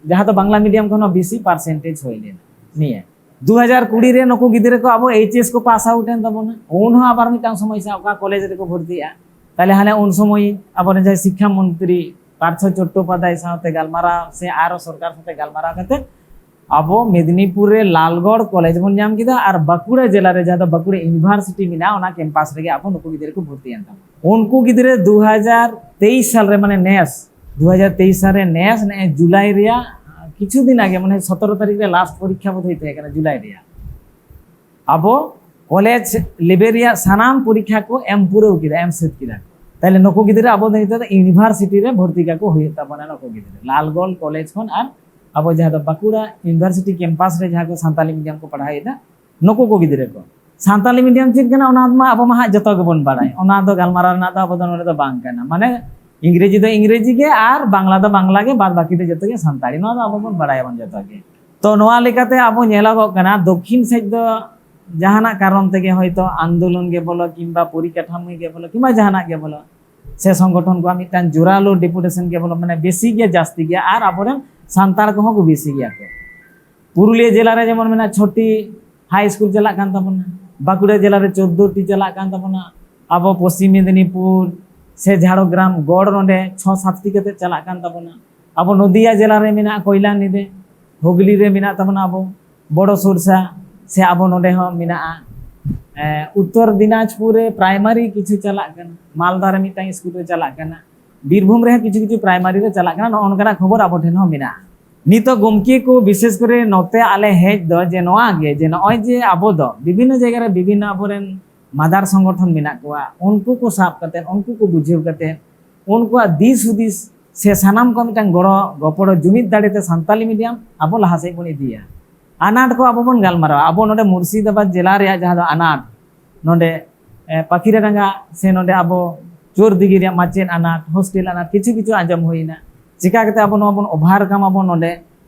ᱡᱟᱦᱟᱸ ᱫᱚ ᱵᱟᱝᱞᱟ ᱢᱤᱰᱤᱭᱟᱢ ᱠᱷᱚᱱ ᱦᱚᱸ ᱵᱮᱥᱤ ᱯᱟᱨᱥᱮᱱᱴᱮᱡᱽ ᱦᱩᱭ ᱞᱮᱱᱟ ᱱᱤᱭᱟᱹ ᱫᱩ ᱦᱟᱡᱟᱨ ᱠᱩᱲᱤ ᱨᱮ᱾ ᱱᱩᱠᱩ ᱜᱤᱫᱽᱨᱟᱹ ᱠᱚ ᱟᱵᱚ ᱮᱭᱤᱪ ᱮᱥ ᱠᱚ ᱯᱟᱥ ᱟᱣᱩᱴ ᱮᱱ ᱛᱟᱵᱚᱱᱟ᱾ ᱩᱱ ᱦᱚᱸ ᱟᱵᱟᱨ ᱢᱤᱫᱴᱟᱝ ᱥᱚᱢᱚᱥᱥᱟ, ᱚᱠᱟ ᱠᱚᱞᱮᱡᱽ ᱨᱮᱠᱚ ᱵᱷᱚᱨᱛᱤᱜᱼᱟ᱾ ᱛᱟᱦᱞᱮ ᱦᱟᱱᱮ ᱩᱱ ᱥᱚᱢᱚᱭ ᱟᱵᱚᱨᱮᱱ ᱡᱟᱦᱟᱸᱭ ᱥᱤᱠᱠᱷᱟ ᱢᱚᱱᱛᱨᱤ ᱯᱟᱨᱛᱷᱚ ᱪᱚᱴᱴᱳᱯᱟᱫᱽᱫᱷᱟᱭ ᱥᱟᱶᱛᱮ ᱜᱟᱞᱢᱟᱨᱟᱣ ᱥᱮ ᱟᱨᱚ ᱥᱚᱨᱠᱟᱨ ᱥᱟᱶᱛᱮ ᱜᱟᱞᱢᱟᱨᱟᱣ ᱠᱟᱛᱮ ᱟᱵᱚ ᱢᱮᱫᱽᱱᱤᱯᱩᱨ ᱨᱮ ᱞᱟᱞᱜᱚᱲ ᱠᱚᱞᱮᱡᱽ ᱵᱚᱱ ᱧᱟᱢ ᱠᱮᱫᱟ, ᱟᱨ ᱵᱟᱸᱠᱩᱲᱟ ᱡᱮᱞᱟ ᱨᱮ ᱡᱟᱦᱟᱸ ᱫᱚ ᱵᱟᱸᱠᱩᱲᱟ ᱤᱭᱩᱱᱤᱵᱷᱟᱨᱥᱤᱴᱤ ᱢᱮᱱᱟᱜᱼᱟ, ᱚᱱᱟ ᱠᱮᱢᱯᱟᱥ ᱨᱮᱜᱮ ᱟᱵᱚ ᱱᱩᱠᱩ ᱜᱤᱫᱽᱨᱟᱹ ᱠᱚ ᱵᱷᱚᱨᱛᱤᱭᱮᱱ ᱛᱟᱵᱚᱱᱟ᱾ ᱩᱱᱠᱩ ᱜᱤᱫᱽᱨᱟᱹ ᱫᱩ ᱦᱟᱡᱟᱨ ᱛᱮᱭᱤᱥ ᱥᱟᱞ ᱨᱮ, ᱢᱟᱱᱮ ᱱᱮᱥ ᱫᱩ ᱦᱟᱡᱟᱨ ᱛᱮᱭᱤᱥ ᱥᱟᱞ ᱨᱮ ᱱᱮᱥ ᱱᱮᱜᱼᱮ ᱡᱩᱞᱟᱭ ᱨᱮᱭᱟᱜ ᱠᱤᱪᱷᱩ ᱫᱤᱱ ᱟᱜᱮ, ᱢᱟᱱᱮ ᱥᱚᱛᱨᱚ ᱛᱟᱹᱨᱤᱠᱷ ᱨᱮ ᱞᱟᱥᱴ ᱯᱚᱨᱤᱠᱠᱷᱟ ᱵᱳᱫᱷᱚᱭ ᱛᱟᱦᱮᱸ ᱠᱟᱱᱟ ᱡᱩᱞᱟᱭ ᱨᱮᱭᱟᱜ, ᱟᱵᱚ ᱠᱚᱞᱮᱡᱽ ᱞᱮᱵᱮᱞ ᱨᱮᱭᱟᱜ ᱥᱟᱱᱟᱢ ᱯᱚᱨᱤᱠᱠᱷᱟ ᱠᱚ ᱮᱢ ᱯᱩᱨᱟᱹᱣ ᱠᱮᱫᱟ, ᱮᱢ ᱥᱟᱹᱛ ᱠᱮᱫᱟ᱾ ᱛᱟᱦᱞᱮ ᱱᱩᱠᱩ ᱜᱤᱫᱽᱨᱟᱹ ᱟᱵᱚ ᱫᱚ ᱱᱤᱛᱚᱜ ᱫᱚ ᱤᱭᱩᱱᱤᱵᱷᱟᱨᱥᱤᱴᱤ ᱨᱮ ᱵᱷᱚᱨᱛᱤ ᱠᱟᱠᱚ ᱦᱩᱭᱩᱜ ᱛᱟᱵᱚᱱᱟ᱾ ᱱᱩᱠᱩ ᱜᱤᱫᱽᱨᱟᱹ ᱞᱟᱞᱜᱚᱲ ᱠᱚᱞᱮᱡᱽ ᱠᱷᱚᱱ ᱟᱨ ᱟᱵᱚ ᱡᱟᱦᱟᱸ ᱫᱚ ᱵᱟᱸᱠᱩᱲᱟ ᱤᱭᱩᱱᱤᱵᱷᱟᱨᱥᱤᱴᱤ ᱠᱮᱢᱯᱟᱥ ᱨᱮ ᱡᱟᱦᱟᱸ ᱠᱚ ᱥᱟᱱᱛᱟᱞᱤ ᱢᱤᱰᱤᱭᱟᱢ ᱠᱚ ᱯᱟᱲᱦᱟᱣᱮᱫᱟ, ᱱᱩᱠᱩ ᱠᱚ ᱜᱤᱫᱽᱨᱟᱹ ᱠᱚ᱾ ᱥᱟᱱᱛᱟᱞᱤ ᱢᱤᱰᱤᱭᱟᱢ ᱪᱮᱫ ᱠᱟᱱᱟ, ᱚᱱᱟ ᱢᱟ ᱟᱵᱚ ᱢᱟ ᱦᱟᱸᱜ ᱡᱚᱛᱚ ᱜᱮᱵᱚᱱ ᱵᱟᱲᱟᱭ, ᱚᱱᱟ ᱫᱚ ᱜᱟᱞᱢᱟᱨᱟᱣ ᱨᱮᱱᱟᱜ ᱫᱚ ᱟᱵᱚ ᱫᱚ ᱱᱚᱰᱮ ᱫᱚ ᱵᱟᱝ ᱠᱟᱱᱟ᱾ ᱢᱟᱱᱮ ᱤᱝᱨᱮᱡᱤ ᱫᱚ ᱤᱝᱨᱮᱡᱤ ᱜᱮ ᱟᱨ ᱵᱟᱝᱞᱟ ᱫᱚ ᱵᱟᱝᱞᱟ ᱜᱮ, ᱵᱟᱫ ᱵᱟᱹᱠᱤ ᱫᱚ ᱡᱚᱛᱚ ᱜᱮ ᱥᱟᱱᱛᱟᱲᱤ, ᱱᱚᱣᱟ ᱫᱚ ᱟᱵᱚ ᱵᱚᱱ ᱵᱟᱲᱟᱭᱟᱵᱚᱱ ᱡᱚᱛᱚ ᱜᱮ᱾ ᱛᱚ ᱱᱚᱣᱟ ᱞᱮᱠᱟᱛᱮ ᱟᱵᱚ ᱧᱮᱞᱚᱜᱚᱜ ᱠᱟᱱᱟ, ᱫᱚᱠᱠᱷᱤᱱ ᱥᱮᱫ ᱫᱚ ᱡᱟᱦᱟᱱᱟᱜ ᱠᱟᱨᱚᱱ ᱛᱮᱜᱮ ᱦᱚᱭᱛᱳ ᱟᱱᱫᱳᱞᱚᱱ ᱜᱮ ᱵᱚᱞᱚ ᱠᱤᱝᱵᱟ ᱯᱚᱨᱤᱠᱟᱴᱷᱟᱢᱳ ᱜᱮ ᱵᱚᱞᱚ ᱠᱤᱝᱵᱟ ᱡᱟᱦᱟᱱᱟᱜ ᱜᱮ ᱵᱚᱞᱚ, ᱥᱮ ᱥᱚᱝᱜᱚᱴᱷᱚᱱ ᱠᱚᱣᱟᱜ ᱢᱤᱫᱴᱟᱝ ᱡᱳᱨᱟᱞᱳ ᱰᱮᱯᱩᱴᱮᱥᱚᱱ ᱜᱮ ᱵᱚᱞᱚ, ᱢᱟᱱᱮ ᱵᱮᱥᱤ ᱜᱮᱭᱟ, ᱡᱟᱹᱥᱛᱤ ᱜᱮᱭᱟ, ᱟᱨ ᱟᱵᱚᱨᱮᱱ ᱥᱟᱱᱛᱟᱲ ᱠᱚᱦᱚᱸ ᱠᱚ ᱵᱮᱥᱤ ᱜᱮᱭᱟ ᱠᱚ᱾ ᱯᱩᱨᱩᱞᱤᱭᱟᱹ ᱡᱮᱞᱟ ᱨᱮ ᱡᱮᱢᱚᱱ ᱢᱮᱱᱟᱜᱼᱟ, ᱪᱷᱚᱴᱤ ᱦᱟᱭ ᱥᱠᱩᱞ ᱪᱟᱞᱟᱜ ᱠᱟᱱ ᱛᱟᱵᱚᱱᱟ, ᱵᱟᱸᱠᱩᱲᱟ ᱡᱮᱞᱟ ᱨᱮ ᱪᱳᱫᱽᱫᱳ ᱴᱤ ᱪᱟᱞᱟᱜ ᱠᱟᱱ ᱛᱟᱵᱚᱱᱟ, ᱟᱵᱚ ᱯᱚᱥᱪᱤᱢ ᱢᱮᱫᱽᱱᱤᱯᱩᱨ, ᱥᱮ ᱡᱷᱟᱲᱜᱨᱟᱢ ᱜᱚᱲ ᱱᱚᱰᱮ ᱪᱷᱚ ᱥᱟᱛᱴᱤ ᱠᱟᱛᱮ ᱪᱟᱞᱟᱜ ᱠᱟᱱ ᱛᱟᱵᱚᱱᱟ᱾ ᱟᱵᱚ ᱱᱚᱫᱤᱭᱟ ᱡᱮᱞᱟ ᱨᱮ ᱢᱮᱱᱟᱜᱼᱟ ᱠᱚᱭᱞᱟᱱᱤ ᱨᱮ, ᱦᱩᱜᱽᱞᱤ ᱨᱮ ᱢᱮᱱᱟᱜ ᱛᱟᱵᱚᱱᱟ ᱟᱵᱚ ᱵᱚᱲᱚ ᱥᱚᱨᱥᱟ, ᱥᱮ ᱟᱵᱚ ᱱᱚᱰᱮ ᱦᱚᱸ ᱢᱮᱱᱟᱜᱼᱟ᱾ ᱮ, ᱩᱛᱛᱚᱨ ᱫᱤᱱᱟᱡᱽᱯᱩᱨ ᱨᱮ ᱯᱨᱟᱭᱢᱟᱨᱤ ᱠᱤᱪᱷᱩ ᱪᱟᱞᱟᱜ ᱠᱟᱱᱟ, ᱢᱟᱞᱫᱟ ᱨᱮ ᱢᱤᱫᱴᱟᱝ ᱥᱠᱩᱞ ᱨᱮ ᱪᱟᱞᱟᱜ ᱠᱟᱱᱟ, ᱵᱤᱨᱵᱷᱩᱢ ᱨᱮᱦᱚᱸ ᱠᱤᱪᱷᱩ ᱠᱤᱪᱷᱩ ᱯᱨᱟᱭᱢᱟᱨᱤ ᱨᱮ ᱪᱟᱞᱟᱜ ᱠᱟᱱᱟ᱾ ᱱᱚᱜᱼᱚ ᱱᱚᱝᱠᱟᱱᱟᱜ ᱠᱷᱚᱵᱚᱨ ᱟᱵᱚ ᱴᱷᱮᱱ ᱦᱚᱸ ᱢᱮᱱᱟᱜᱼᱟ᱾ ᱱᱤᱛᱚᱜ ᱜᱚᱢᱠᱮ ᱠᱚ ᱵᱤᱥᱮᱥ ᱠᱚᱨᱮ ᱱᱚᱛᱮ ᱟᱞᱮ ᱦᱮᱡ ᱫᱚ ᱡᱮ ᱱᱚᱣᱟ ᱜᱮ, ᱡᱮ ᱱᱚᱜᱼᱚᱭ ᱡᱮ ᱟᱵᱚ ᱫᱚ ᱵᱤᱵᱷᱤᱱᱱᱚ ᱡᱟᱭᱜᱟ ᱨᱮ ᱵᱤᱵᱷᱤᱱᱱᱚ ᱟᱵᱚᱨᱮᱱ ᱢᱟᱫᱟᱨ ᱥᱚᱝᱜᱚᱴᱷᱚᱱ ᱢᱮᱱᱟᱜ ᱠᱚᱣᱟ, ᱩᱱᱠᱩ ᱠᱚ ᱥᱟᱵ ᱠᱟᱛᱮ, ᱩᱱᱠᱩ ᱠᱚ ᱵᱩᱡᱷᱟᱹᱣ ᱠᱟᱛᱮ, ᱩᱱᱠᱩᱣᱟᱜ ᱫᱤᱥ ᱦᱩᱫᱤᱥ ᱥᱮ ᱥᱟᱱᱟᱢ ᱠᱚ ᱢᱤᱫᱴᱟᱝ ᱜᱚᱲᱚ ᱜᱚᱯᱚᱲᱚ ᱡᱩᱢᱤᱫ ᱫᱟᱲᱮᱛᱮ ᱥᱟᱱᱛᱟᱞᱤ ᱢᱤᱰᱤᱭᱟᱢ ᱟᱵᱚ ᱞᱟᱦᱟ ᱥᱮᱫ ᱵᱚᱱ ᱤᱫᱤᱭᱟ᱾ ᱟᱱᱟᱴ ᱠᱚ ᱟᱵᱚ ᱵᱚᱱ ᱜᱟᱞᱢᱟᱨᱟᱣᱟ᱾ ᱟᱵᱚ ᱱᱚᱰᱮ ᱢᱩᱨᱥᱤᱫᱟᱵᱟᱫᱽ ᱡᱮᱞᱟ ᱨᱮᱭᱟᱜ ᱡᱟᱦᱟᱸ ᱫᱚ ᱟᱱᱟᱴ, ᱱᱚᱰᱮ ᱮ, ᱯᱟᱠᱷᱤᱨᱟᱰᱟᱸᱜᱟ ᱥᱮ ᱱᱚᱰᱮ ᱟᱵᱚ ᱪᱳᱨ ᱫᱤᱜᱷᱤ ᱨᱮᱭᱟᱜ ᱢᱟᱪᱮᱫ ᱟᱱᱟᱴ, ᱦᱳᱥᱴᱮᱞ ᱟᱱᱟᱴ, ᱠᱤᱪᱷᱩ ᱠᱤᱪᱷᱩ ᱟᱸᱡᱚᱢ ᱦᱩᱭᱱᱟ᱾ ᱪᱤᱠᱟ ᱠᱟᱛᱮ ᱟᱵᱚ ᱱᱚᱣᱟ ᱵᱚᱱ ᱳᱵᱷᱟᱨᱠᱟᱢ ᱟᱵᱚ ᱱᱚᱰᱮ,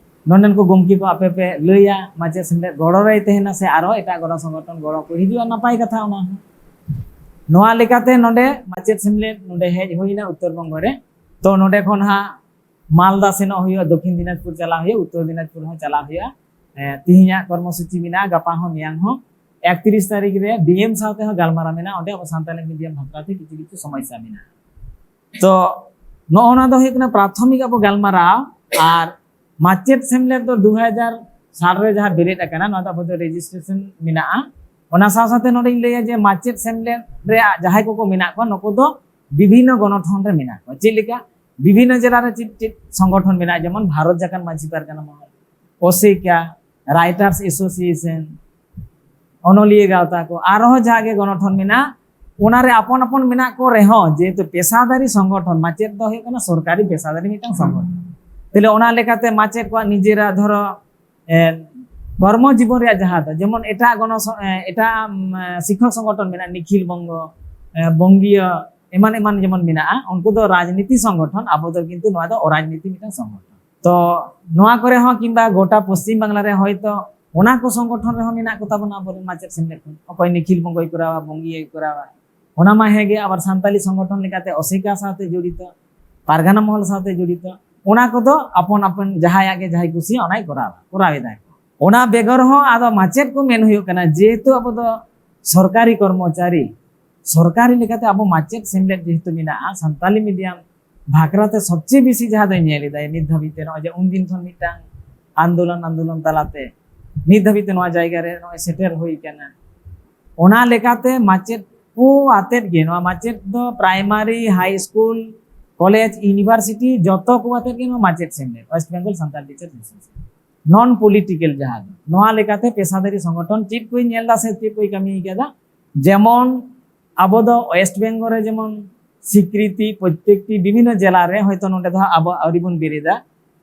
ᱱᱚᱰᱮᱱ ᱠᱚ ᱜᱚᱢᱠᱮ ᱠᱚ ᱟᱯᱮ ᱯᱮ ᱞᱟᱹᱭᱟ, ᱢᱟᱪᱮᱫ ᱥᱮᱢᱞᱮᱫ ᱜᱚᱲᱚ ᱨᱮᱭ ᱛᱟᱦᱮᱱᱟ ᱥᱮ ᱟᱨᱦᱚᱸ ᱮᱴᱟᱜ ᱜᱚᱲᱚ ᱥᱚᱝᱜᱚᱴᱷᱚᱱ ᱜᱚᱲᱚ ᱠᱚ ᱦᱤᱡᱩᱜᱼᱟ, ᱱᱟᱯᱟᱭ ᱠᱟᱛᱷᱟ ᱚᱱᱟ ᱦᱚᱸ᱾ ᱱᱚᱣᱟ ᱞᱮᱠᱟᱛᱮ ᱱᱚᱰᱮ ᱢᱟᱪᱮᱫ ᱥᱮᱢᱞᱮᱫ ᱱᱚᱰᱮ ᱦᱮᱡ ᱦᱩᱭᱱᱟ ᱩᱛᱛᱚᱨ ᱵᱚᱝᱜᱚ ᱨᱮ᱾ ᱛᱚ ᱱᱚᱰᱮ ᱠᱷᱚᱱ ᱦᱟᱸᱜ ᱢᱟᱞᱫᱟ ᱥᱮᱱᱚᱜ ᱦᱩᱭᱩᱜᱼᱟ, ᱫᱚᱠᱷᱤᱱ ᱫᱤᱱᱟᱡᱽᱯᱩᱨ ᱪᱟᱞᱟᱜ ᱦᱩᱭᱩᱜᱼᱟ, ᱩᱛᱛᱚᱨ ᱫᱤᱱᱟᱡᱽᱯᱩᱨ ᱦᱚᱸ ᱪᱟᱞᱟᱜ ᱦᱩᱭᱩᱜᱼᱟ᱾ ᱮ, ᱛᱤᱦᱤᱧᱟᱜ ᱠᱚᱨᱢᱚᱥᱩᱪᱤ ᱢᱮᱱᱟᱜᱼᱟ, ᱜᱟᱯᱟ ᱦᱚᱸ ᱢᱮᱭᱟᱝ ᱦᱚᱸ᱾ ᱮᱠᱛᱨᱤᱥ ᱛᱟᱹᱨᱤᱠᱷ ᱨᱮ ᱰᱤ ᱮᱢ ᱥᱟᱶᱛᱮ ᱦᱚᱸ ᱜᱟᱞᱢᱟᱨᱟᱣ ᱢᱮᱱᱟᱜᱼᱟ, ᱚᱸᱰᱮ ᱟᱵᱚ ᱥᱟᱱᱛᱟᱲᱤ ᱢᱤᱰᱤᱭᱟᱢ ᱵᱟᱠᱷᱨᱟ ᱛᱮ ᱠᱤᱪᱷᱩ ᱠᱤᱪᱷᱩ ᱥᱚᱢᱚᱥᱥᱟ ᱢᱮᱱᱟᱜᱼᱟ᱾ ᱛᱚ ᱱᱚᱜᱼᱚ ᱱᱚᱣᱟ ᱫᱚ ᱦᱩᱭᱩᱜ ᱠᱟᱱᱟ ᱯᱨᱟᱛᱷᱚᱢᱤᱠ ᱟᱵᱚ ᱜᱟᱞᱢᱟᱨᱟᱣ᱾ ᱟᱨ ᱢᱟᱪᱮᱫ ᱥᱮᱢᱞᱮᱫ ᱫᱚ ᱫᱩ ᱦᱟᱡᱟᱨ ᱥᱟᱞ ᱨᱮ ᱡᱟᱦᱟᱸ ᱵᱮᱨᱮᱫ ᱟᱠᱟᱱᱟ, ᱱᱚᱣᱟ ᱫᱚ ᱟᱵᱚ ᱫᱚ ᱨᱮᱡᱤᱥᱴᱨᱮᱥᱚᱱ ᱢᱮᱱᱟᱜᱼᱟ᱾ ᱚᱱᱟ ᱥᱟᱶ ᱥᱟᱶᱛᱮ ᱱᱚᱰᱮᱧ ᱞᱟᱹᱭᱟ ᱡᱮ ᱢᱟᱪᱮᱫ ᱥᱮᱢᱞᱮᱫ ᱨᱮᱭᱟᱜ ᱡᱟᱦᱟᱸᱭ ᱠᱚᱠᱚ ᱢᱮᱱᱟᱜ ᱠᱚᱣᱟ, ᱱᱩᱠᱩ ᱫᱚ ᱵᱤᱵᱷᱤᱱᱱᱚ ᱜᱚᱱᱚᱴᱷᱚᱱ ᱨᱮ ᱢᱮᱱᱟᱜ ᱠᱚᱣᱟ᱾ ᱪᱮᱫ ᱞᱮᱠᱟ? ᱵᱤᱵᱷᱤᱱᱱᱚ ᱡᱮᱞᱟ ᱨᱮ ᱪᱮᱫ ᱪᱮᱫ ᱥᱚᱝᱜᱚᱴᱷᱚᱱ ᱢᱮᱱᱟᱜᱼᱟ, ᱡᱮᱢᱚᱱ ᱵᱷᱟᱨᱚᱛ ᱡᱟᱠᱟᱛ ᱢᱟᱹᱡᱷᱤ ᱯᱟᱨᱜᱟᱱᱟ ᱢᱚᱦᱚᱞ, ᱚᱥᱮᱠᱟ, ᱨᱟᱭᱴᱟᱨᱥ ᱮᱥᱳᱥᱤᱭᱮᱥᱚᱱ, ᱚᱱᱚᱞᱤᱭᱟᱹ ᱜᱟᱶᱛᱟ ᱠᱚ, ᱟᱨᱦᱚᱸ ᱡᱟᱦᱟᱸ ᱜᱮ ᱜᱚᱱᱚᱴᱷᱚᱱ ᱢᱮᱱᱟᱜ, ᱚᱱᱟᱨᱮ ᱟᱯᱚᱱ ᱟᱯᱚᱱ ᱢᱮᱱᱟᱜ ᱠᱚ ᱨᱮᱦᱚᱸ, ᱡᱮᱦᱮᱛᱩ ᱯᱮᱥᱟᱫᱟᱨᱤ ᱥᱚᱝᱜᱚᱴᱷᱚᱱ, ᱢᱟᱪᱮᱫ ᱫᱚ ᱦᱩᱭᱩᱜ ᱠᱟᱱᱟ ᱥᱚᱨᱠᱟᱨᱤ ᱯᱮᱥᱟᱫᱟᱨᱤ ᱢᱤᱫᱴᱟᱝ ᱥᱚᱝᱜᱚᱴᱷᱚᱱ᱾ ᱛᱟᱦᱞᱮ ᱚᱱᱟ ᱞᱮᱠᱟᱛᱮ ᱢᱟᱪᱮᱫ ᱠᱚᱣᱟᱜ ᱱᱤᱡᱮᱨᱟᱜ, ᱫᱷᱚᱨᱚ, ᱮ, ᱠᱚᱨᱢᱚ ᱡᱤᱵᱚᱱ ᱨᱮᱭᱟᱜ ᱡᱟᱦᱟᱸ ᱫᱚ, ᱡᱮᱢᱚᱱ ᱮᱴᱟᱜ ᱜᱚᱱᱚ ᱥᱚ-, ᱮ, ᱮᱴᱟᱜ, ᱩᱢ, ᱮ, ᱥᱤᱠᱠᱷᱚᱠ ᱥᱚᱝᱜᱚᱴᱷᱚᱱ ᱢᱮᱱᱟᱜᱼᱟ, ᱱᱤᱠᱷᱤᱞ ᱵᱚᱝᱜᱚ, ᱮ, ᱵᱚᱝᱜᱤᱭᱚ, ᱮᱢᱟᱱ ᱮᱢᱟᱱ ᱡᱮᱢᱚᱱ ᱢᱮᱱᱟᱜᱼᱟ, ᱩᱱᱠᱩ ᱫᱚ ᱨᱟᱡᱽᱱᱤᱛᱤ ᱥᱚᱝᱜᱚᱴᱷᱚᱱ, ᱟᱵᱚ ᱫᱚ ᱠᱤᱱᱛᱩ ᱱᱚᱣᱟ ᱫᱚ ᱚᱨᱟᱡᱽᱱᱤᱛᱤ ᱢᱤᱫᱴᱟᱝ ᱥᱚᱝᱜᱚᱴᱷᱚᱱ᱾ ᱛᱚ ᱱᱚᱣᱟ ᱠᱚᱨᱮ ᱦᱚᱸ ᱠᱤᱝᱵᱟ ᱜᱚᱴᱟ ᱯᱚᱥᱪᱤᱢ ᱵᱟᱝᱞᱟ ᱨᱮ ᱦᱚᱭᱛᱚ ᱚᱱᱟ ᱠᱚ ᱥᱚᱝᱜᱚᱴᱷᱚᱱ ᱨᱮᱦᱚᱸ ᱢᱮᱱᱟᱜ ᱠᱚ ᱛᱟᱵᱚᱱᱟ ᱟᱵᱚᱨᱮᱱ ᱢᱟᱪᱮᱫ ᱥᱮᱢᱞᱮᱫ ᱠᱷᱚᱱ, ᱚᱠᱚᱭ ᱱᱤᱠᱷᱤᱞ ᱵᱚᱝᱜᱚᱭ ᱠᱚᱨᱟᱣᱟ, ᱵᱚᱝᱜᱤᱭᱟᱭ ᱠᱚᱨᱟᱣᱟ, ᱚᱱᱟ ᱢᱟ ᱦᱮᱸᱜᱮ᱾ ᱟᱵᱟᱨ ᱥᱟᱱᱛᱟᱞᱤ ᱥᱚᱝᱜᱚᱴᱷᱚᱱ ᱞᱮᱠᱟᱛᱮ ᱚᱥᱮᱠᱟ ᱥᱟᱶᱛᱮ ᱡᱚᱲᱤᱛᱚ, ᱯᱟᱨᱜᱟᱱᱟ ᱢᱚᱦᱚᱞ ᱥᱟᱶᱛᱮ ᱡᱚᱲᱤᱛᱚ, ᱚᱱᱟ ᱠᱚᱫᱚ ᱟᱯᱚᱱ ᱟᱯᱚᱱ ᱡᱟᱦᱟᱸᱭᱟᱜ ᱜᱮ ᱡᱟᱦᱟᱸᱭ ᱠᱩᱥᱤᱭᱟᱜ ᱚᱱᱟᱭ ᱠᱚᱨᱟᱣᱟ, ᱠᱚᱨᱟᱣ ᱮᱫᱟᱭ᱾ ᱚᱱᱟ ᱵᱮᱜᱚᱨ ᱦᱚᱸ ᱟᱫᱚ ᱢᱟᱪᱮᱫ ᱠᱚ ᱢᱮᱱ ᱦᱩᱭᱩᱜ ᱠᱟᱱᱟ, ᱡᱮᱦᱮᱛᱩ ᱟᱵᱚ ᱫᱚ ᱥᱚᱨᱠᱟᱨᱤ ᱠᱚᱨᱢᱚᱪᱟᱨᱤ, ᱥᱚᱨᱠᱟᱨᱤ ᱞᱮᱠᱟᱛᱮ ᱟᱵᱚ ᱢᱟᱪᱮᱫ ᱥᱮᱢᱞᱮᱫ ᱡᱮᱦᱮᱛᱩ ᱢᱮᱱᱟᱜᱼᱟ, ᱥᱟᱱᱛᱟᱞᱤ ᱢᱤᱰᱤᱭᱟᱢ ᱵᱷᱟᱠᱨᱟ ᱛᱮ ᱥᱚᱵᱪᱮᱭᱮ ᱵᱮᱥᱤ ᱡᱟᱦᱟᱸ ᱫᱚᱧ ᱧᱮᱞ ᱮᱫᱟ ᱱᱤᱛ ᱫᱷᱟᱹᱵᱤᱡ ᱛᱮ, ᱱᱚᱜᱼᱚᱭ ᱡᱮ ᱩᱱᱫᱤᱱ ᱠᱷᱚᱱ ᱢᱤᱫᱴᱟᱝ ᱟᱱᱫᱳᱞᱚᱱ ᱟᱱᱫᱳᱞᱚᱱ ᱛᱟᱞᱟᱛᱮ ᱱᱤᱛ ᱫᱷᱟᱹᱵᱤᱡ ᱛᱮ ᱱᱚᱣᱟ ᱡᱟᱭᱜᱟ ᱨᱮ ᱱᱚᱜᱼᱚᱭ ᱥᱮᱴᱮᱨ ᱦᱩᱭ ᱟᱠᱟᱱᱟ᱾ ᱚᱱᱟ ᱞᱮᱠᱟᱛᱮ ᱢᱟᱪᱮᱫ ᱠᱚ ᱟᱛᱮᱫ ᱜᱮ, ᱱᱚᱣᱟ ᱢᱟᱪᱮᱫ ᱫᱚ ᱯᱨᱟᱭᱢᱟᱨᱤ, ᱦᱟᱭ ᱥᱠᱩᱞ, ᱠᱚᱞᱮᱡᱽ, ᱤᱭᱩᱱᱤᱵᱷᱟᱨᱥᱤᱴᱤ, ᱡᱚᱛᱚ ᱠᱚ ᱟᱛᱮᱫ ᱜᱮ ᱱᱚᱣᱟ ᱢᱟᱪᱮᱫ ᱥᱮᱢᱞᱮᱫ, West Bengal Santal Teacher Association, non political ᱡᱟᱦᱟᱸ ᱫᱚ, ᱱᱚᱣᱟ ᱞᱮᱠᱟᱛᱮ ᱯᱮᱥᱟᱫᱟᱨᱤ ᱥᱚᱝᱜᱚᱴᱷᱚᱱ ᱪᱮᱫ ᱠᱚᱭ ᱧᱮᱞ ᱮᱫᱟ ᱥᱮ ᱪᱮᱫ ᱠᱚᱭ ᱠᱟᱹᱢᱤ ᱠᱟᱫᱟ᱾ ᱡᱮᱢᱚᱱ ᱟᱵᱚ ᱫᱚ ᱳᱭᱮᱥᱴ ᱵᱮᱝᱜᱚᱞ ᱨᱮ ᱡᱮᱢᱚᱱ ᱥᱤᱠᱨᱤᱛᱤ ᱯᱨᱚᱛᱮᱠᱴᱤ ᱵᱤᱵᱷᱤᱱᱱᱚ ᱡᱮᱞᱟ ᱨᱮ ᱦᱚᱭᱛᱳ ᱱᱚᱰᱮ ᱫᱚ ᱦᱟᱸᱜ ᱟᱵᱚ ᱟᱹᱣᱨᱤ ᱵᱚᱱ ᱵᱮᱨᱮᱫᱟ,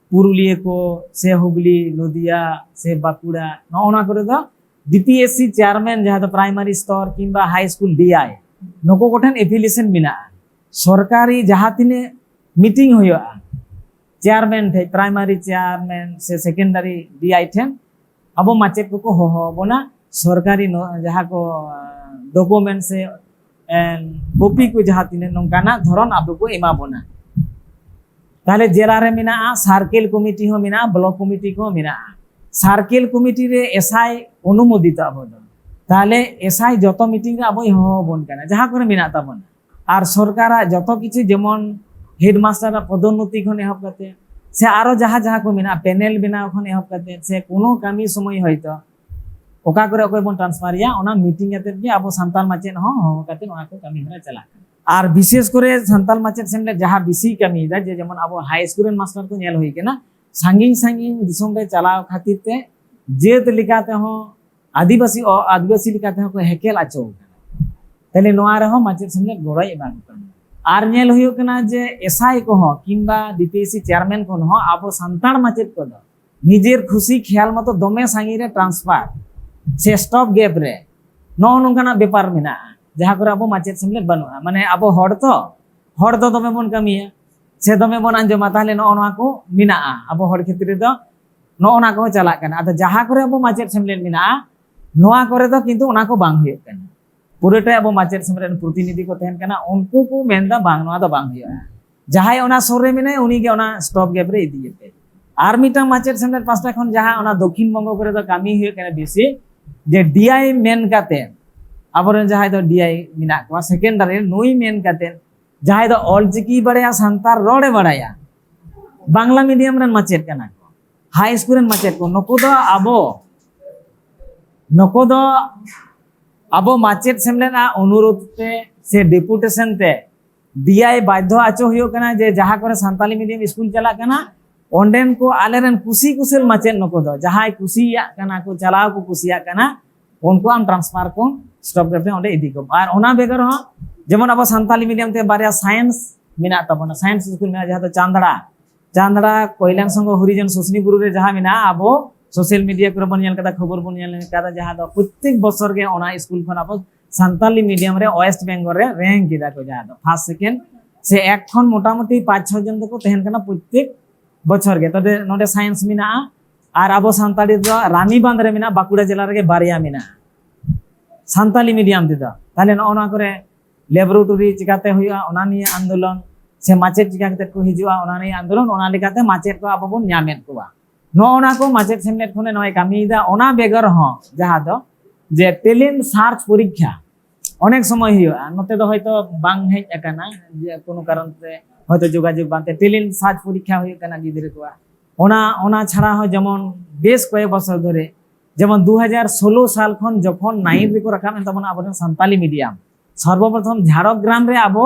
ᱯᱩᱨᱩᱞᱤᱭᱟᱹ ᱠᱚ ᱥᱮ ᱦᱩᱜᱽᱞᱤ, ᱱᱚᱫᱤᱭᱟ ᱥᱮ ᱵᱟᱸᱠᱩᱲᱟ, ᱱᱚᱜᱼᱚ ᱱᱚᱣᱟ ᱠᱚᱨᱮ ᱫᱚ D P S C chairman, ᱡᱟᱦᱟᱸ ᱫᱚ ᱯᱨᱟᱭᱢᱟᱨᱤ ᱥᱛᱚᱨ ᱠᱤᱝᱵᱟ ᱦᱟᱭ ᱥᱠᱩᱞ ᱰᱤ ᱟᱭ, ᱱᱩᱠᱩ ᱠᱚᱴᱷᱮᱱ ᱮᱯᱷᱤᱞᱤᱭᱮᱥᱚᱱ ᱢᱮᱱᱟᱜᱼᱟ᱾ ᱥᱚᱨᱠᱟᱨᱤ ᱡᱟᱦᱟᱸ ᱛᱤᱱᱟᱹᱜ ᱢᱤᱴᱤᱝ ᱦᱩᱭᱩᱜᱼᱟ ᱪᱮᱭᱟᱨᱢᱮᱱ ᱴᱷᱮᱱ, ᱯᱨᱟᱭᱢᱟᱨᱤ ᱪᱮᱭᱟᱨᱢᱮᱱ ᱥᱮ ᱥᱮᱠᱮᱱᱰᱟᱨᱤ ᱰᱤ ᱟᱭ ᱴᱷᱮᱱ, ᱟᱵᱚ ᱢᱟᱪᱮᱫ ᱠᱚᱠᱚ ᱦᱚᱦᱚ ᱟᱵᱚᱱᱟ, ᱥᱚᱨᱠᱟᱨᱤ ᱱᱚ-, ᱡᱟᱦᱟᱸ ᱠᱚ ᱰᱚᱠᱩᱢᱮᱱᱴ ᱥᱮ ᱠᱚᱯᱤ ᱠᱚ ᱡᱟᱦᱟᱸ ᱛᱤᱱᱟᱹᱜ ᱱᱚᱝᱠᱟᱱᱟᱜ ᱫᱷᱚᱨᱚᱱ ᱟᱵᱚ ᱠᱚ ᱮᱢᱟ ᱵᱚᱱᱟ᱾ ᱛᱟᱦᱞᱮ ᱡᱮᱞᱟ ᱨᱮ ᱢᱮᱱᱟᱜᱼᱟ, ᱥᱟᱨᱠᱮᱞ ᱠᱚᱢᱤᱴᱤ ᱦᱚᱸ ᱢᱮᱱᱟᱜᱼᱟ, ᱵᱞᱚᱠ ᱠᱚᱢᱤᱴᱤ ᱠᱚᱦᱚᱸ ᱢᱮᱱᱟᱜᱼᱟ᱾ ᱥᱟᱨᱠᱮᱞ ᱠᱚᱢᱤᱴᱤ ᱨᱮ ᱮᱥ ᱟᱭ ᱚᱱᱩᱢᱳᱫᱤᱛᱚ ᱟᱵᱚ ᱫᱚ, ᱛᱟᱦᱞᱮ ᱮᱥ ᱟᱭ ᱡᱚᱛᱚ ᱢᱤᱴᱤᱝ ᱨᱮ ᱟᱵᱚᱭ ᱦᱚᱦᱚ ᱟᱵᱚᱱ ᱠᱟᱱᱟ ᱡᱟᱦᱟᱸ ᱠᱚᱨᱮ ᱢᱮᱱᱟᱜ ᱛᱟᱵᱚᱱᱟ᱾ ᱟᱨ ᱥᱚᱨᱠᱟᱨᱟᱜ ᱡᱚᱛᱚ ᱠᱤᱪᱷᱩ, ᱡᱮᱢᱚᱱ ᱦᱮᱰᱢᱟᱥᱴᱟᱨᱟᱜ ᱯᱚᱫᱳᱱᱱᱚᱛᱤ ᱠᱷᱚᱱ ᱮᱦᱚᱵ ᱠᱟᱛᱮ ᱥᱮ ᱟᱨᱚ ᱡᱟᱦᱟᱸ ᱡᱟᱦᱟᱸ ᱠᱚ ᱢᱮᱱᱟᱜᱼᱟ, ᱯᱮᱱᱮᱞ ᱵᱮᱱᱟᱣ ᱠᱷᱚᱱ ᱮᱦᱚᱵ ᱠᱟᱛᱮ ᱥᱮ ᱠᱳᱱᱳ ᱠᱟᱹᱢᱤ ᱥᱚᱢᱚᱭ ᱦᱚᱭᱛᱳ ᱚᱠᱟ ᱠᱚᱨᱮ ᱚᱠᱚᱭ ᱵᱚᱱ ᱴᱨᱟᱱᱥᱯᱷᱟᱨ ᱮᱭᱟ, ᱚᱱᱟ ᱢᱤᱴᱤᱝ ᱠᱟᱛᱮ ᱜᱮ ᱟᱵᱚ ᱥᱟᱱᱛᱟᱲ ᱢᱟᱪᱮᱫ ᱦᱚᱸ ᱦᱚᱦᱚ ᱠᱟᱛᱮ ᱚᱱᱟ ᱠᱚ ᱠᱟᱹᱢᱤ ᱦᱚᱨᱟ ᱪᱟᱞᱟᱜ ᱠᱟᱱᱟ᱾ ᱟᱨ ᱵᱤᱥᱮᱥ ᱠᱚᱨᱮ ᱥᱟᱱᱛᱟᱲ ᱢᱟᱪᱮᱫ ᱥᱮᱢᱞᱮᱫ ᱡᱟᱦᱟᱸ ᱵᱮᱥᱤ ᱠᱟᱹᱢᱤᱭᱮᱫᱟ, ᱡᱮ ᱡᱮᱢᱚᱱ ᱟᱵᱚ ᱦᱟᱭ ᱥᱠᱩᱞ ᱨᱮᱱ ᱢᱟᱥᱴᱟᱨ ᱠᱚ ᱧᱮᱞ ᱦᱩᱭ ᱠᱟᱱᱟ, ᱥᱟᱺᱜᱤᱧ ᱥᱟᱺᱜᱤᱧ ᱫᱤᱥᱚᱢ ᱨᱮ ᱪᱟᱞᱟᱣ ᱠᱷᱟᱹᱛᱤᱨ ᱛᱮ ᱡᱟᱹᱛ ᱞᱮᱠᱟ ᱛᱮᱦᱚᱸ, ᱟᱹᱫᱤᱵᱟᱹᱥᱤ ᱚ-, ᱟᱹᱫᱤᱵᱟᱹᱥᱤ ᱞᱮᱠᱟ ᱛᱮᱦᱚᱸ ᱠᱚ ᱦᱮᱠᱮᱞ ᱟᱪᱚ ᱠᱟᱱᱟ᱾ ᱛᱟᱦᱞᱮ ᱱᱚᱣᱟ ᱨᱮᱦᱚᱸ ᱢᱟᱪᱮᱫ ᱥᱮᱢᱞᱮᱫ ᱜᱚᱲᱚᱭ ᱮᱢᱟ ᱠᱚ ᱠᱟᱱᱟ᱾ ᱟᱨ ᱧᱮᱞ ᱦᱩᱭᱩᱜ ᱠᱟᱱᱟ ᱡᱮ ᱮᱥ ᱟᱭ ᱠᱚᱦᱚᱸ ᱠᱤᱝᱵᱟ D P S C chairman ᱠᱚᱦᱚᱸ ᱟᱵᱚ ᱥᱟᱱᱛᱟᱲ ᱢᱟᱪᱮᱫ ᱠᱚᱫᱚ ᱱᱤᱡᱮᱨ ᱠᱷᱩᱥᱤ ᱠᱷᱮᱭᱟᱞ ᱢᱚᱛᱚ ᱫᱚᱢᱮ ᱥᱟᱺᱜᱤᱧ ᱨᱮ ᱴᱨᱟᱱᱥᱯᱷᱟᱨ ᱥᱮ ᱥᱴᱚᱯ ᱜᱮᱯ ᱨᱮ, ᱱᱚᱜᱼᱚ ᱱᱚᱝᱠᱟᱱᱟᱜ ᱵᱮᱯᱟᱨ ᱢᱮᱱᱟᱜᱼᱟ, ᱡᱟᱦᱟᱸ ᱠᱚᱨᱮ ᱟᱵᱚ ᱢᱟᱪᱮᱫ ᱥᱮᱢᱞᱮᱫ ᱵᱟᱹᱱᱩᱜᱼᱟ᱾ ᱢᱟᱱᱮ ᱟᱵᱚ ᱦᱚᱲ ᱛᱚ, ᱦᱚᱲ ᱫᱚ ᱫᱚᱢᱮ ᱵᱚᱱ ᱠᱟᱹᱢᱤᱭᱟ ᱥᱮ ᱫᱚᱢᱮ ᱵᱚᱱ ᱟᱸᱡᱚᱢᱟ, ᱛᱟᱦᱞᱮ ᱱᱚᱜᱼᱚ ᱱᱚᱣᱟ ᱠᱚ ᱢᱮᱱᱟᱜᱼᱟ, ᱟᱵᱚ ᱦᱚᱲ ᱠᱷᱮᱛᱨᱮ ᱫᱚ ᱱᱚᱜᱼᱚ ᱱᱚᱣᱟ ᱠᱚᱦᱚᱸ ᱪᱟᱞᱟᱜ ᱠᱟᱱᱟ᱾ ᱟᱫᱚ ᱡᱟᱦᱟᱸ ᱠᱚᱨᱮ ᱟᱵᱚ ᱢᱟᱪᱮᱫ ᱥᱮᱢᱞᱮᱫ ᱢᱮᱱᱟᱜᱼᱟ, ᱱᱚᱣᱟ ᱠᱚᱨᱮ ᱫᱚ ᱠᱤᱱᱛᱩ ᱚᱱᱟ ᱠᱚ ᱵᱟᱝ ᱦᱩᱭᱩᱜ ᱠᱟᱱᱟ᱾ ᱯᱩᱨᱟᱹᱴᱟᱭ ᱟᱵᱚ ᱢᱟᱪᱮᱫ ᱥᱮᱢᱞᱮᱫ ᱨᱮᱱ ᱯᱨᱚᱛᱤᱱᱤᱫᱷᱤ ᱠᱚ ᱛᱟᱦᱮᱱ ᱠᱟᱱᱟ, ᱩᱱᱠᱩ ᱠᱚ ᱢᱮᱱᱫᱟ, "ᱵᱟᱝ, ᱱᱚᱣᱟ ᱫᱚ ᱵᱟᱝ ᱦᱩᱭᱩᱜᱼᱟ, ᱡᱟᱦᱟᱸᱭ ᱚᱱᱟ ᱥᱩᱨ ᱨᱮ ᱢᱮᱱᱟᱭ ᱩᱱᱤᱜᱮ ᱚᱱᱟ ᱥᱴᱚᱯ ᱜᱮᱯ ᱨᱮ ᱤᱫᱤᱭᱮᱯᱮ᱾" ᱟᱨ ᱢᱤᱫᱴᱟᱝ ᱢᱟᱪᱮᱫ ᱥᱮᱢᱞᱮᱫ ᱯᱟᱥᱴᱟ ᱠᱷᱚᱱ ᱡᱟᱦᱟᱸ ᱚᱱᱟ ᱫᱚᱠᱠᱷᱤᱱ ᱵᱚᱝᱜᱚ ᱠᱚᱨᱮ ᱫᱚ ᱠᱟᱹᱢᱤ ᱦᱩᱭᱩᱜ ᱠᱟᱱᱟ ᱵᱮᱥᱤ, ᱡᱮ ᱰᱤ ᱟᱭ ᱢᱮᱱ ᱠᱟᱛᱮ ᱟᱵᱚᱨᱮᱱ ᱡᱟᱦᱟᱸᱭ ᱫᱚ ᱰᱤ ᱟᱭ ᱢᱮᱱᱟᱜ ᱠᱚᱣᱟ, ᱥᱮᱠᱮᱱᱰᱟᱨᱤ, ᱱᱩᱭ ᱢᱮᱱ ᱠᱟᱛᱮ ᱡᱟᱦᱟᱸᱭ ᱫᱚ ᱚᱞᱪᱤᱠᱤ ᱵᱟᱲᱟᱭᱟ, ᱥᱟᱱᱛᱟᱲ ᱨᱚᱲᱮ ᱵᱟᱲᱟᱭᱟ, ᱵᱟᱝᱞᱟ ᱢᱤᱰᱤᱭᱟᱢ ᱨᱮᱱ ᱢᱟᱪᱮᱫ ᱠᱟᱱᱟ ᱠᱚ, ᱦᱟᱭ ᱥᱠᱩᱞ ᱨᱮᱱ ᱢᱟᱪᱮᱫ ᱠᱚ, ᱱᱩᱠᱩ ᱫᱚ ᱟᱵᱚ, ᱱᱩᱠᱩ ᱫᱚ ᱟᱵᱚ ᱢᱟᱪᱮᱫ ᱥᱮᱢᱞᱮᱫ ᱟᱜ ᱚᱱᱩᱨᱳᱫᱷ ᱛᱮ ᱥᱮ ᱰᱮᱯᱩᱴᱮᱥᱚᱱ ᱛᱮ ᱰᱤ ᱟᱭ ᱵᱟᱫᱽᱫᱷᱚ ᱦᱚᱪᱚ ᱦᱩᱭᱩᱜ ᱠᱟᱱᱟ ᱡᱮ ᱡᱟᱦᱟᱸ ᱠᱚᱨᱮ ᱥᱟᱱᱛᱟᱞᱤ ᱢᱤᱰᱤᱭᱟᱢ ᱥᱠᱩᱞ ᱪᱟᱞᱟᱜ ᱠᱟᱱᱟ, ᱚᱸᱰᱮᱱ ᱠᱚ ᱟᱞᱮᱨᱮᱱ ᱠᱩᱥᱤ ᱠᱩᱥᱟᱹᱞ ᱢᱟᱪᱮᱫ ᱱᱩᱠᱩ ᱫᱚ ᱡᱟᱦᱟᱸᱭ ᱠᱩᱥᱤᱭᱟᱜ ᱠᱟᱱᱟ ᱠᱚ, ᱪᱟᱞᱟᱣ ᱠᱚ ᱠᱩᱥᱤᱭᱟᱜ ᱠᱟᱱᱟ, ᱩᱱᱠᱩ ᱟᱢ ᱴᱨᱟᱱᱥᱯᱷᱟᱨ ᱠᱚ ᱥᱴᱚᱯ ᱠᱟᱛᱮ ᱚᱸᱰᱮ ᱤᱫᱤ ᱠᱚᱢ᱾ ᱟᱨ ᱚᱱᱟ ᱵᱮᱜᱚᱨ ᱦᱚᱸ ᱡᱮᱢᱚᱱ ᱟᱵᱚ ᱥᱟᱱᱛᱟᱞᱤ ᱢᱤᱰᱤᱭᱟᱢ ᱛᱮ ᱵᱟᱨᱭᱟ ᱥᱟᱭᱮᱱᱥ ᱢᱮᱱᱟᱜ ᱛᱟᱵᱚᱱᱟ, ᱥᱟᱭᱮᱱᱥ ᱥᱠᱩᱞ ᱢᱮᱱᱟᱜᱼᱟ, ᱡᱟᱦᱟᱸ ᱫᱚ ᱪᱟᱸᱫᱲᱟ, ᱪᱟᱸᱫᱲᱟ ᱠᱚᱞᱭᱟᱱ ᱥᱚᱝᱜᱷᱚ ᱦᱚᱨᱤᱡᱚᱱ ᱥᱩᱥᱱᱤ ᱵᱩᱨᱩ ᱨᱮ ᱡᱟᱦᱟᱸ ᱢᱮᱱᱟᱜᱼᱟ, ᱟᱵᱚ ᱥᱳᱥᱟᱞ ᱢᱤᱰᱤᱭᱟ ᱠᱚᱨᱮ ᱵᱚᱱ ᱧᱮᱞ ᱠᱟᱫᱟ, ᱠᱷᱚᱵᱚᱨ ᱵᱚᱱ ᱧᱮᱞ ᱠᱟᱫᱟ, ᱡᱟᱦᱟᱸ ᱫᱚ ᱯᱨᱚᱛᱮᱠ ᱵᱚᱪᱷᱚᱨ ᱜᱮ ᱚᱱᱟ ᱥᱠᱩᱞ ᱠᱷᱚᱱ ᱟᱵᱚ ᱥᱟᱱᱛᱟᱞᱤ ᱢᱤᱰᱤᱭᱟᱢ ᱨᱮ ᱳᱭᱮᱥᱴ ᱵᱮᱝᱜᱚᱞ ᱨᱮ ᱨᱮᱝᱠ ᱠᱮᱫᱟ ᱠᱚ, ᱡᱟᱦᱟᱸ ᱫᱚ ᱯᱷᱟᱥᱴ, ᱥᱮᱠᱮᱱᱰ ᱥᱮ ᱮᱠ ᱠᱷᱚᱱ ᱢᱚᱴᱟᱢᱩᱴᱤ ᱯᱟᱸᱪ ᱪᱷᱚ ᱡᱚᱱ ᱫᱚᱠᱚ ᱛᱟᱦᱮᱱ ᱠᱟᱱᱟ ᱯᱨᱚᱛᱮᱠ ᱵᱚᱪᱷᱚᱨ ᱜᱮ᱾ ᱛᱚᱵᱮ ᱱᱚᱰᱮ ᱥᱟᱭᱮᱱᱥ ᱢᱮᱱᱟᱜᱼᱟ, ᱟᱨ ᱟᱵᱚ ᱥᱟᱱᱛᱟᱲᱤ ᱫᱚ ᱨᱟᱱᱤᱵᱟᱸᱫᱷ ᱨᱮ ᱢᱮᱱᱟᱜᱼᱟ, ᱵᱟᱸᱠᱩᱲᱟ ᱡᱮᱞᱟ ᱨᱮᱜᱮ ᱵᱟᱨᱭᱟ ᱢᱮᱱᱟᱜᱼᱟ ᱥᱟᱱᱛᱟᱞᱤ ᱢᱤᱰᱤᱭᱟᱢ ᱛᱮᱫᱚ᱾ ᱛᱟᱦᱞᱮ ᱱᱚᱜᱼᱚ ᱱᱚᱣᱟ ᱠᱚᱨᱮ ᱞᱮᱵᱚᱨᱮᱴᱚᱨᱤ ᱪᱤᱠᱟᱛᱮ ᱦᱩᱭᱩᱜᱼᱟ, ᱚᱱᱟ ᱱᱤᱭᱮ ᱟᱱᱫᱳᱞᱚᱱ, ᱥᱮ ᱢᱟᱪᱮᱫ ᱪᱤᱠᱟ ᱠᱟᱛᱮ ᱠᱚ ᱦᱤᱡᱩᱜᱼᱟ, ᱚᱱᱟ ᱱᱤᱭᱮ ᱟᱱᱫᱳᱞᱚᱱ, ᱚᱱᱟ ᱞᱮᱠᱟᱛᱮ ᱢᱟᱪᱮᱫ ᱠᱚ ᱟᱵᱚ ᱵᱚᱱ ᱧᱟᱢᱮᱫ ᱠᱚᱣᱟ᱾ ᱱᱚᱜᱼᱚ ᱱᱟ ᱠᱚ ᱢᱟᱪᱮᱫ ᱥᱮᱢᱞᱮᱫ ᱠᱷᱚᱱᱮ ᱱᱚᱜᱼᱚᱭ ᱠᱟᱹᱢᱤᱭᱮᱫᱟ᱾ ᱚᱱᱟ ᱵᱮᱜᱚᱨ ᱦᱚᱸ ᱡᱟᱦᱟᱸ ᱫᱚ ᱡᱮ ᱴᱮᱞᱮᱱᱴ ᱥᱟᱨᱪ ᱯᱚᱨᱤᱠᱠᱷᱟ ᱚᱱᱮᱠ ᱥᱚᱢᱚᱭ ᱦᱩᱭᱩᱜᱼᱟ, ᱱᱚᱛᱮ ᱫᱚ ᱦᱚᱭᱛᱚ ᱵᱟᱝ ᱦᱮᱡ ᱟᱠᱟᱱᱟ, ᱡᱮ ᱠᱳᱱᱳ ᱠᱟᱨᱚᱱ ᱛᱮ ᱦᱚᱭᱛᱚ ᱡᱳᱜᱟᱡᱳᱜᱽ ᱵᱟᱝᱛᱮ ᱴᱮᱞᱮᱱᱴ ᱥᱟᱨᱪ ᱯᱚᱨᱤᱠᱠᱷᱟ ᱦᱩᱭᱩᱜ ᱠᱟᱱᱟ ᱜᱤᱫᱽᱨᱟᱹ ᱠᱚᱣᱟᱜ᱾ ᱚᱱᱟ, ᱚᱱᱟ ᱪᱷᱟᱲᱟ ᱦᱚᱸ ᱡᱮᱢᱚᱱ ᱵᱮᱥ ᱠᱚᱭᱮᱠ ᱵᱚᱪᱷᱚᱨ ᱫᱷᱚᱨᱮ, ᱡᱮᱢᱚᱱ ᱫᱩ ᱦᱟᱡᱟᱨ ᱥᱳᱞᱳ ᱥᱟᱞ ᱠᱷᱚᱱ ᱡᱚᱠᱷᱚᱱ ᱱᱟᱭᱤᱱ ᱨᱮᱠᱚ ᱨᱟᱠᱟᱵ ᱮᱱ ᱛᱟᱵᱚᱱᱟ ᱟᱵᱚᱨᱮᱱ ᱥᱟᱱᱛᱟᱞᱤ ᱢᱤᱰᱤᱭᱟᱢ, ᱥᱚᱨᱵᱚᱯᱨᱚᱛᱷᱚᱢ ᱡᱷᱟᱲᱜᱨᱟᱢ ᱨᱮ ᱟᱵᱚ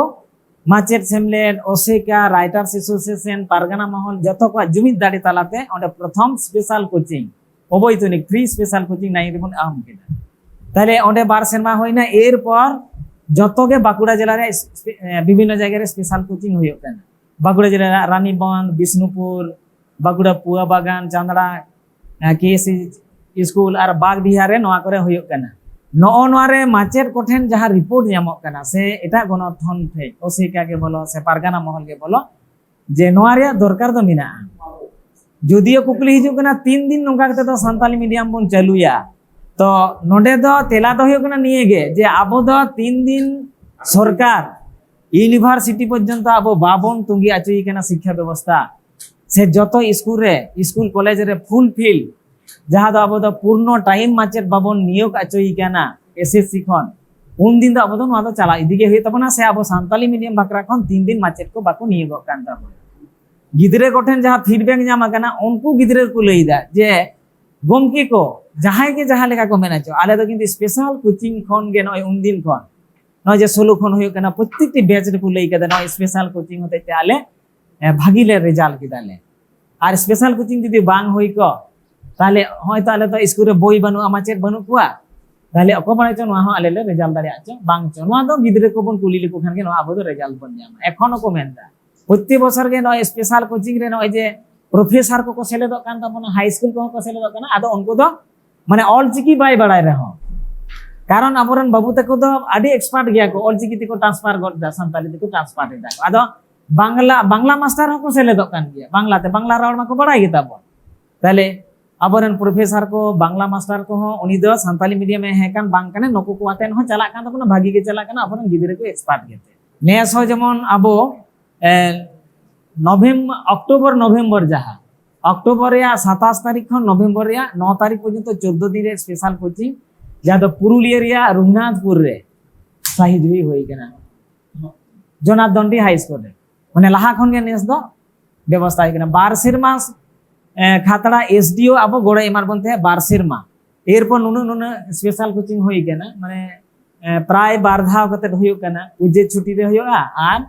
ᱢᱟᱪᱮᱫ ᱥᱮᱢᱞᱮᱫ, ᱚᱥᱮᱠᱟ, ᱨᱟᱭᱴᱟᱨᱥ ᱮᱥᱳᱥᱤᱭᱮᱥᱚᱱ, ᱯᱟᱨᱜᱟᱱᱟ ᱢᱚᱦᱚᱞ, ᱡᱚᱛᱚ ᱠᱚᱣᱟᱜ ᱡᱩᱢᱤᱫ ᱫᱟᱲᱮ ᱛᱟᱞᱟᱛᱮ ᱚᱸᱰᱮ ᱯᱨᱚᱛᱷᱚᱢ ᱥᱯᱮᱥᱟᱞ ᱠᱳᱪᱤᱝ, ᱚᱵᱳᱭᱛᱚᱱᱤᱠ ᱯᱷᱨᱤ ᱥᱯᱮᱥᱟᱞ ᱠᱳᱪᱤᱝ ᱱᱟᱭᱤᱱ ᱨᱮᱵᱚᱱ ᱮᱦᱚᱵ ᱠᱮᱫᱟ᱾ ᱛᱟᱦᱞᱮ ᱚᱸᱰᱮ ᱵᱟᱨ ᱥᱮᱨᱢᱟ ᱦᱩᱭᱱᱟ, ᱮᱨᱯᱚᱨ ᱡᱚᱛᱚ ᱜᱮ ᱵᱟᱸᱠᱩᱲᱟ ᱡᱮᱞᱟ ᱨᱮ ᱥᱯᱮ-, ᱮ, ᱵᱤᱵᱷᱤᱱᱱᱚ ᱡᱟᱭᱜᱟ ᱨᱮ ᱥᱯᱮᱥᱟᱞ ᱠᱳᱪᱤᱝ ᱦᱩᱭᱩᱜ ᱠᱟᱱᱟ᱾ ᱵᱟᱸᱠᱩᱲᱟ ᱡᱮᱞᱟ ᱨᱮᱱᱟᱜ ᱨᱟᱱᱤᱵᱟᱸᱫᱷ, ᱵᱤᱥᱱᱩᱯᱩᱨ, ᱵᱟᱸᱠᱩᱲᱟ ᱯᱩᱣᱟ ᱵᱟᱜᱟᱱ, ᱪᱟᱸᱫᱲᱟ, ᱮ, ᱠᱮ ᱮᱥ ᱥᱤ ᱥᱠᱩᱞ ᱟᱨ ᱵᱟᱜᱽᱰᱤᱦᱟ ᱨᱮ ᱱᱚᱣᱟ ᱠᱚᱨᱮ ᱦᱩᱭᱩᱜ ᱠᱟᱱᱟ᱾ ᱱᱚᱜᱼᱚ ᱱᱚᱣᱟ ᱨᱮ ᱢᱟᱪᱮᱫ ᱠᱚᱴᱷᱮᱱ ᱡᱟᱦᱟᱸ ᱨᱤᱯᱳᱨᱴ ᱧᱟᱢᱚᱜ ᱠᱟᱱᱟ ᱥᱮ ᱮᱴᱟᱜ ᱜᱚᱱᱚᱛᱷᱚᱱ ᱴᱷᱮᱱ, ᱚᱥᱮᱠᱟ ᱜᱮ ᱵᱚᱞᱚ ᱥᱮ ᱯᱟᱨᱜᱟᱱᱟ ᱢᱚᱦᱚᱞ ᱜᱮ ᱵᱚᱞᱚ, ᱡᱮ ᱱᱚᱣᱟ ᱨᱮᱭᱟᱜ ᱫᱚᱨᱠᱟᱨ ᱫᱚ ᱢᱮᱱᱟᱜᱼᱟ᱾ ᱡᱩᱫᱤᱭᱳ ᱠᱩᱠᱞᱤ ᱦᱤᱡᱩᱜ ᱠᱟᱱᱟ, ᱛᱤᱱ ᱫᱤᱱ ᱱᱚᱝᱠᱟ ᱠᱟᱛᱮ ᱫᱚ ᱥᱟᱱᱛᱟᱞᱤ ᱢᱤᱰᱤᱭᱟᱢ ᱵᱚᱱ ᱪᱟᱹᱞᱩᱭᱟ? ᱛᱚ ᱱᱚᱰᱮ ᱫᱚ ᱛᱮᱞᱟ ᱫᱚ ᱦᱩᱭᱩᱜ ᱠᱟᱱᱟ ᱱᱤᱭᱟᱹ ᱜᱮ, ᱡᱮ ᱟᱵᱚ ᱫᱚ ᱛᱤᱱ ᱫᱤᱱ ᱥᱚᱨᱠᱟᱨ ᱤᱭᱩᱱᱤᱵᱷᱟᱨᱥᱤᱴᱤ ᱯᱚᱨᱡᱚᱱᱛᱚ ᱟᱵᱚ ᱵᱟᱵᱚᱱ ᱛᱩᱸᱜᱤ ᱟᱪᱚᱭᱮ ᱠᱟᱱᱟ ᱥᱤᱠᱠᱷᱟ ᱵᱮᱵᱚᱥᱛᱷᱟ, ᱥᱮ ᱡᱚᱛᱚ ᱥᱠᱩᱞ ᱨᱮ, ᱥᱠᱩᱞ ᱠᱚᱞᱮᱡᱽ ᱨᱮ ᱯᱷᱩᱞ ᱯᱷᱤᱞ, ᱡᱟᱦᱟᱸ ᱫᱚ ᱟᱵᱚ ᱫᱚ ᱯᱩᱨᱱᱚ ᱴᱟᱭᱤᱢ ᱢᱟᱪᱮᱫ ᱵᱟᱵᱚᱱ ᱱᱤᱭᱳᱜ ᱟᱪᱚᱭᱮ ᱠᱟᱱᱟ, ᱮᱥ ᱮᱥ ᱥᱤ ᱠᱷᱚᱱ, ᱩᱱᱫᱤᱱ ᱫᱚ ᱟᱵᱚ ᱫᱚ ᱱᱚᱣᱟ ᱫᱚ ᱪᱟᱞᱟᱣ ᱤᱫᱤ ᱜᱮ ᱦᱩᱭᱩᱜ ᱛᱟᱵᱚᱱᱟ᱾ ᱥᱮ ᱟᱵᱚ ᱥᱟᱱᱛᱟᱞᱤ ᱢᱤᱰᱤᱭᱟᱢ ᱵᱟᱠᱷᱨᱟ ᱠᱷᱚᱱ ᱛᱤᱱ ᱫᱤᱱ ᱢᱟᱪᱮᱫ ᱠᱚ ᱵᱟᱠᱚ ᱱᱤᱭᱳᱜᱚᱜ ᱠᱟᱱ ᱛᱟᱵᱚᱱᱟ, ᱜᱤᱫᱽᱨᱟᱹ ᱠᱚᱴᱷᱮᱱ ᱡᱟᱦᱟᱸ ᱯᱷᱤᱰᱵᱮᱠ ᱧᱟᱢ ᱟᱠᱟᱱᱟ, ᱩᱱᱠᱩ ᱜᱤᱫᱽᱨᱟᱹ ᱠᱚ ᱞᱟᱹᱭ ᱮᱫᱟ ᱡᱮ, "ᱜᱚᱢᱠᱮ ᱠᱚ, ᱡᱟᱦᱟᱸᱭ ᱜᱮ ᱡᱟᱦᱟᱸ ᱞᱮᱠᱟ ᱠᱚ ᱢᱮᱱ ᱦᱚᱪᱚ, ᱟᱞᱮ ᱫᱚ ᱠᱤᱱᱛᱩ ᱥᱯᱮᱥᱟᱞ ᱠᱳᱪᱤᱝ ᱠᱷᱚᱱ ᱜᱮ ᱱᱚᱜᱼᱚᱭ ᱩᱱᱫᱤᱱ ᱠᱷᱚᱱ, ᱱᱚᱜᱼᱚᱭ ᱡᱮ ᱥᱳᱞᱳ ᱠᱷᱚᱱ ᱦᱩᱭᱩᱜ ᱠᱟᱱᱟ, ᱯᱨᱚᱛᱮᱠᱴᱤ ᱵᱮᱪ ᱨᱮᱠᱚ ᱞᱟᱹᱭ ᱠᱟᱫᱟ, ᱱᱚᱜᱼᱚᱭ ᱥᱯᱮᱥᱟᱞ ᱠᱳᱪᱤᱝ ᱦᱚᱛᱮᱡ ᱛᱮ ᱟᱞᱮ, ᱮ, ᱵᱷᱟᱹᱜᱤ ᱞᱮ ᱨᱮᱡᱟᱞᱴ ᱠᱮᱫᱟ ᱞᱮ᱾ ᱟᱨ ᱥᱯᱮᱥᱟᱞ ᱠᱳᱪᱤᱝ ᱡᱩᱫᱤ ᱵᱟᱝ ᱦᱩᱭ ᱠᱚᱜ, ᱛᱟᱦᱞᱮ ᱦᱚᱭᱛᱚ ᱟᱞᱮ ᱫᱚ ᱥᱠᱩᱞ ᱨᱮ ᱵᱳᱭ ᱵᱟᱹᱱᱩᱜᱼᱟ, ᱢᱟᱪᱮᱫ ᱵᱟᱹᱱᱩᱜ ᱠᱚᱣᱟ, ᱛᱟᱦᱞᱮ ᱚᱠᱚᱭ ᱵᱟᱲᱟᱭ ᱪᱚ ᱱᱚᱣᱟ ᱦᱚᱸ ᱟᱞᱮ ᱞᱮ ᱨᱮᱡᱟᱞᱴ ᱫᱟᱲᱮᱭᱟᱜ ᱪᱚ ᱵᱟᱝ ᱪᱚ᱾ ᱱᱚᱣᱟ ᱫᱚ ᱜᱤᱫᱽᱨᱟᱹ ᱠᱚᱵᱚᱱ ᱠᱩᱞᱤ ᱞᱮᱠᱚ ᱠᱷᱟᱱ ᱜᱮ ᱱᱚᱣᱟ ᱟᱵᱚ ᱫᱚ ᱨᱮᱡᱟᱞᱴ ᱵᱚᱱ ᱧᱟᱢᱟ᱾ ᱮᱠᱷᱚᱱ ᱦᱚᱸᱠᱚ ᱢᱮᱱ ᱮᱫᱟ, ᱯᱨᱚᱛᱤ ᱵᱚᱪᱷᱚᱨ ᱜᱮ ᱱᱚᱜᱼᱚᱭ ᱥᱯᱮᱥᱟᱞ ᱠᱳᱪᱤᱝ ᱨᱮ ᱱᱚᱜᱼᱚᱭ ᱡᱮ ᱯᱨᱚᱯᱷᱮᱥᱟᱨ ᱠᱚᱠᱚ ᱥᱮᱞᱮᱫᱚᱜ ᱠᱟᱱ ᱛᱟᱵᱚᱱᱟ, ᱦᱟᱭ ᱥᱠᱩᱞ ᱠᱚᱦᱚᱸ ᱠᱚ ᱥᱮᱞᱮᱫᱚᱜ ᱠᱟᱱᱟ᱾ ᱟᱫᱚ ᱩᱱᱠᱩ ᱫᱚ ᱢᱟᱱᱮ ᱚᱞᱪᱤᱠᱤ ᱵᱟᱭ ᱵᱟᱲᱟᱭ ᱨᱮᱦᱚᱸ, ᱠᱟᱨᱚᱱ ᱟᱵᱚᱨᱮᱱ ᱵᱟᱹᱵᱩ ᱛᱟᱠᱚ ᱫᱚ ᱟᱹᱰᱤ ᱮᱠᱥᱯᱟᱨᱴ ᱜᱮᱭᱟ ᱠᱚ, ᱚᱞᱪᱤᱠᱤ ᱛᱮᱠᱚ ᱴᱨᱟᱱᱥᱯᱷᱟᱨ ᱜᱚᱫ ᱮᱫᱟ, ᱥᱟᱱᱛᱟᱞᱤ ᱛᱮᱠᱚ ᱴᱨᱟᱱᱥᱯᱷᱟᱨ ᱮᱫᱟ ᱠᱚ᱾ ᱟᱫᱚ ᱵᱟᱝᱞᱟ, ᱵᱟᱝᱞᱟ ᱢᱟᱥᱴᱟᱨ ᱦᱚᱸᱠᱚ ᱥᱮᱞᱮᱫᱚᱜ ᱠᱟᱱ ᱜᱮᱭᱟ, ᱵᱟᱝᱞᱟᱛᱮ, ᱵᱟᱝᱞᱟ ᱨᱚᱲ ᱢᱟᱠᱚ ᱵᱟᱲᱟᱭ ᱜᱮᱛᱟ ᱵᱚᱱ᱾ ᱛᱟᱦᱞᱮ ᱟᱵᱚᱨᱮᱱ ᱯᱨᱚᱯᱷᱮᱥᱟᱨ ᱠᱚ, ᱵᱟᱝᱞᱟ ᱢᱟᱥᱴᱟᱨ ᱠᱚᱦᱚᱸ, ᱩᱱᱤ ᱫᱚ ᱥᱟᱱᱛᱟᱞᱤ ᱢᱤᱰᱤᱭᱟᱢ ᱮ ᱦᱮᱸ ᱠᱟᱱ ᱵᱟᱝ ᱠᱟᱱᱟ, ᱱᱩᱠᱩ ᱠᱚ ᱟᱛᱮᱱ ᱦᱚᱸ ᱪᱟᱞᱟᱜ ᱠᱟᱱ ᱛᱟᱵᱚᱱᱟ, ᱵᱷᱟᱜᱤ ᱜᱮ ᱪᱟᱞᱟᱜ ᱠᱟᱱᱟ, ᱟᱵᱚᱨᱮᱱ ᱜᱤᱫᱽᱨᱟᱹ ᱠᱚ ᱮᱠᱥᱯᱟᱨᱴ ᱜᱮᱛᱮ᱾ ᱱᱮᱥ ᱦᱚᱸ ᱡᱮᱢᱚᱱ ᱟᱵᱚ, ᱮ, ᱱᱚᱵᱷᱮᱢᱵᱚᱨ, ᱚᱠᱴᱳᱵᱚᱨ, ᱱᱚᱵᱷᱮᱢᱵᱚᱨ, ᱡᱟᱦᱟᱸ ᱚᱠᱴᱳᱵᱚᱨ ᱨᱮᱭᱟᱜ ᱥᱟᱛᱟᱥ ᱛᱟᱹᱨᱤᱠᱷ ᱠᱷᱚᱱ ᱱᱚᱵᱷᱮᱢᱵᱚᱨ ᱨᱮᱭᱟᱜ ᱱᱚ ᱛᱟᱹᱨᱤᱠᱷ ᱯᱚᱨᱡᱚᱱᱛᱚ ᱪᱳᱫᱽᱫᱳ ᱫᱤᱱ ᱨᱮ ᱥᱯᱮᱥᱟᱞ ᱠᱳᱪᱤᱝ, ᱡᱟᱦᱟᱸ ᱫᱚ ᱯᱩᱨᱩᱞᱤᱭᱟᱹ ᱨᱮᱭᱟᱜ ᱨᱚᱜᱷᱩᱱᱟᱛᱷᱯᱩᱨ ᱨᱮ ᱥᱟᱦᱤ ᱡᱩᱦᱤ ᱦᱩᱭ ᱠᱟᱱᱟ, ᱡᱚᱱᱟᱨᱫᱚᱱᱰᱤ ᱦᱟᱭ ᱥᱠᱩᱞ ᱨᱮ᱾ ᱢᱟᱱᱮ ᱞᱟᱦᱟ ᱠᱷᱚᱱ ᱜᱮ ᱱᱮᱥ ᱫᱚ ᱵᱮᱵᱚᱥᱛᱷᱟ ᱦᱩᱭ ᱠᱟᱱᱟ᱾ ᱵᱟᱨ ᱥᱮᱨᱢᱟ, ᱮ, ᱠᱷᱟᱛᱲᱟ ᱮᱥ ᱰᱤ ᱳ ᱟᱵᱚ ᱜᱚᱲᱚ ᱮᱢᱟ ᱵᱚᱱ ᱛᱟᱦᱮᱸᱫ, ᱵᱟᱨ ᱥᱮᱨᱢᱟ᱾ ᱮᱨᱯᱚᱨ ᱱᱩᱱᱟᱹᱜ ᱱᱩᱱᱟᱹᱜ ᱥᱯᱮᱥᱟᱞ ᱠᱳᱪᱤᱝ ᱦᱩᱭ ᱠᱟᱱᱟ, ᱢᱟᱱᱮ, ᱮ, ᱯᱨᱟᱭ ᱵᱟᱨ ᱫᱷᱟᱣ ᱠᱟᱛᱮ ᱦᱩᱭᱩᱜ ᱠᱟᱱᱟ, ᱯᱩᱡᱟᱹ ᱪᱷᱩᱴᱤ ᱨᱮ ᱦᱩᱭᱩᱜᱼᱟ ᱟᱨ,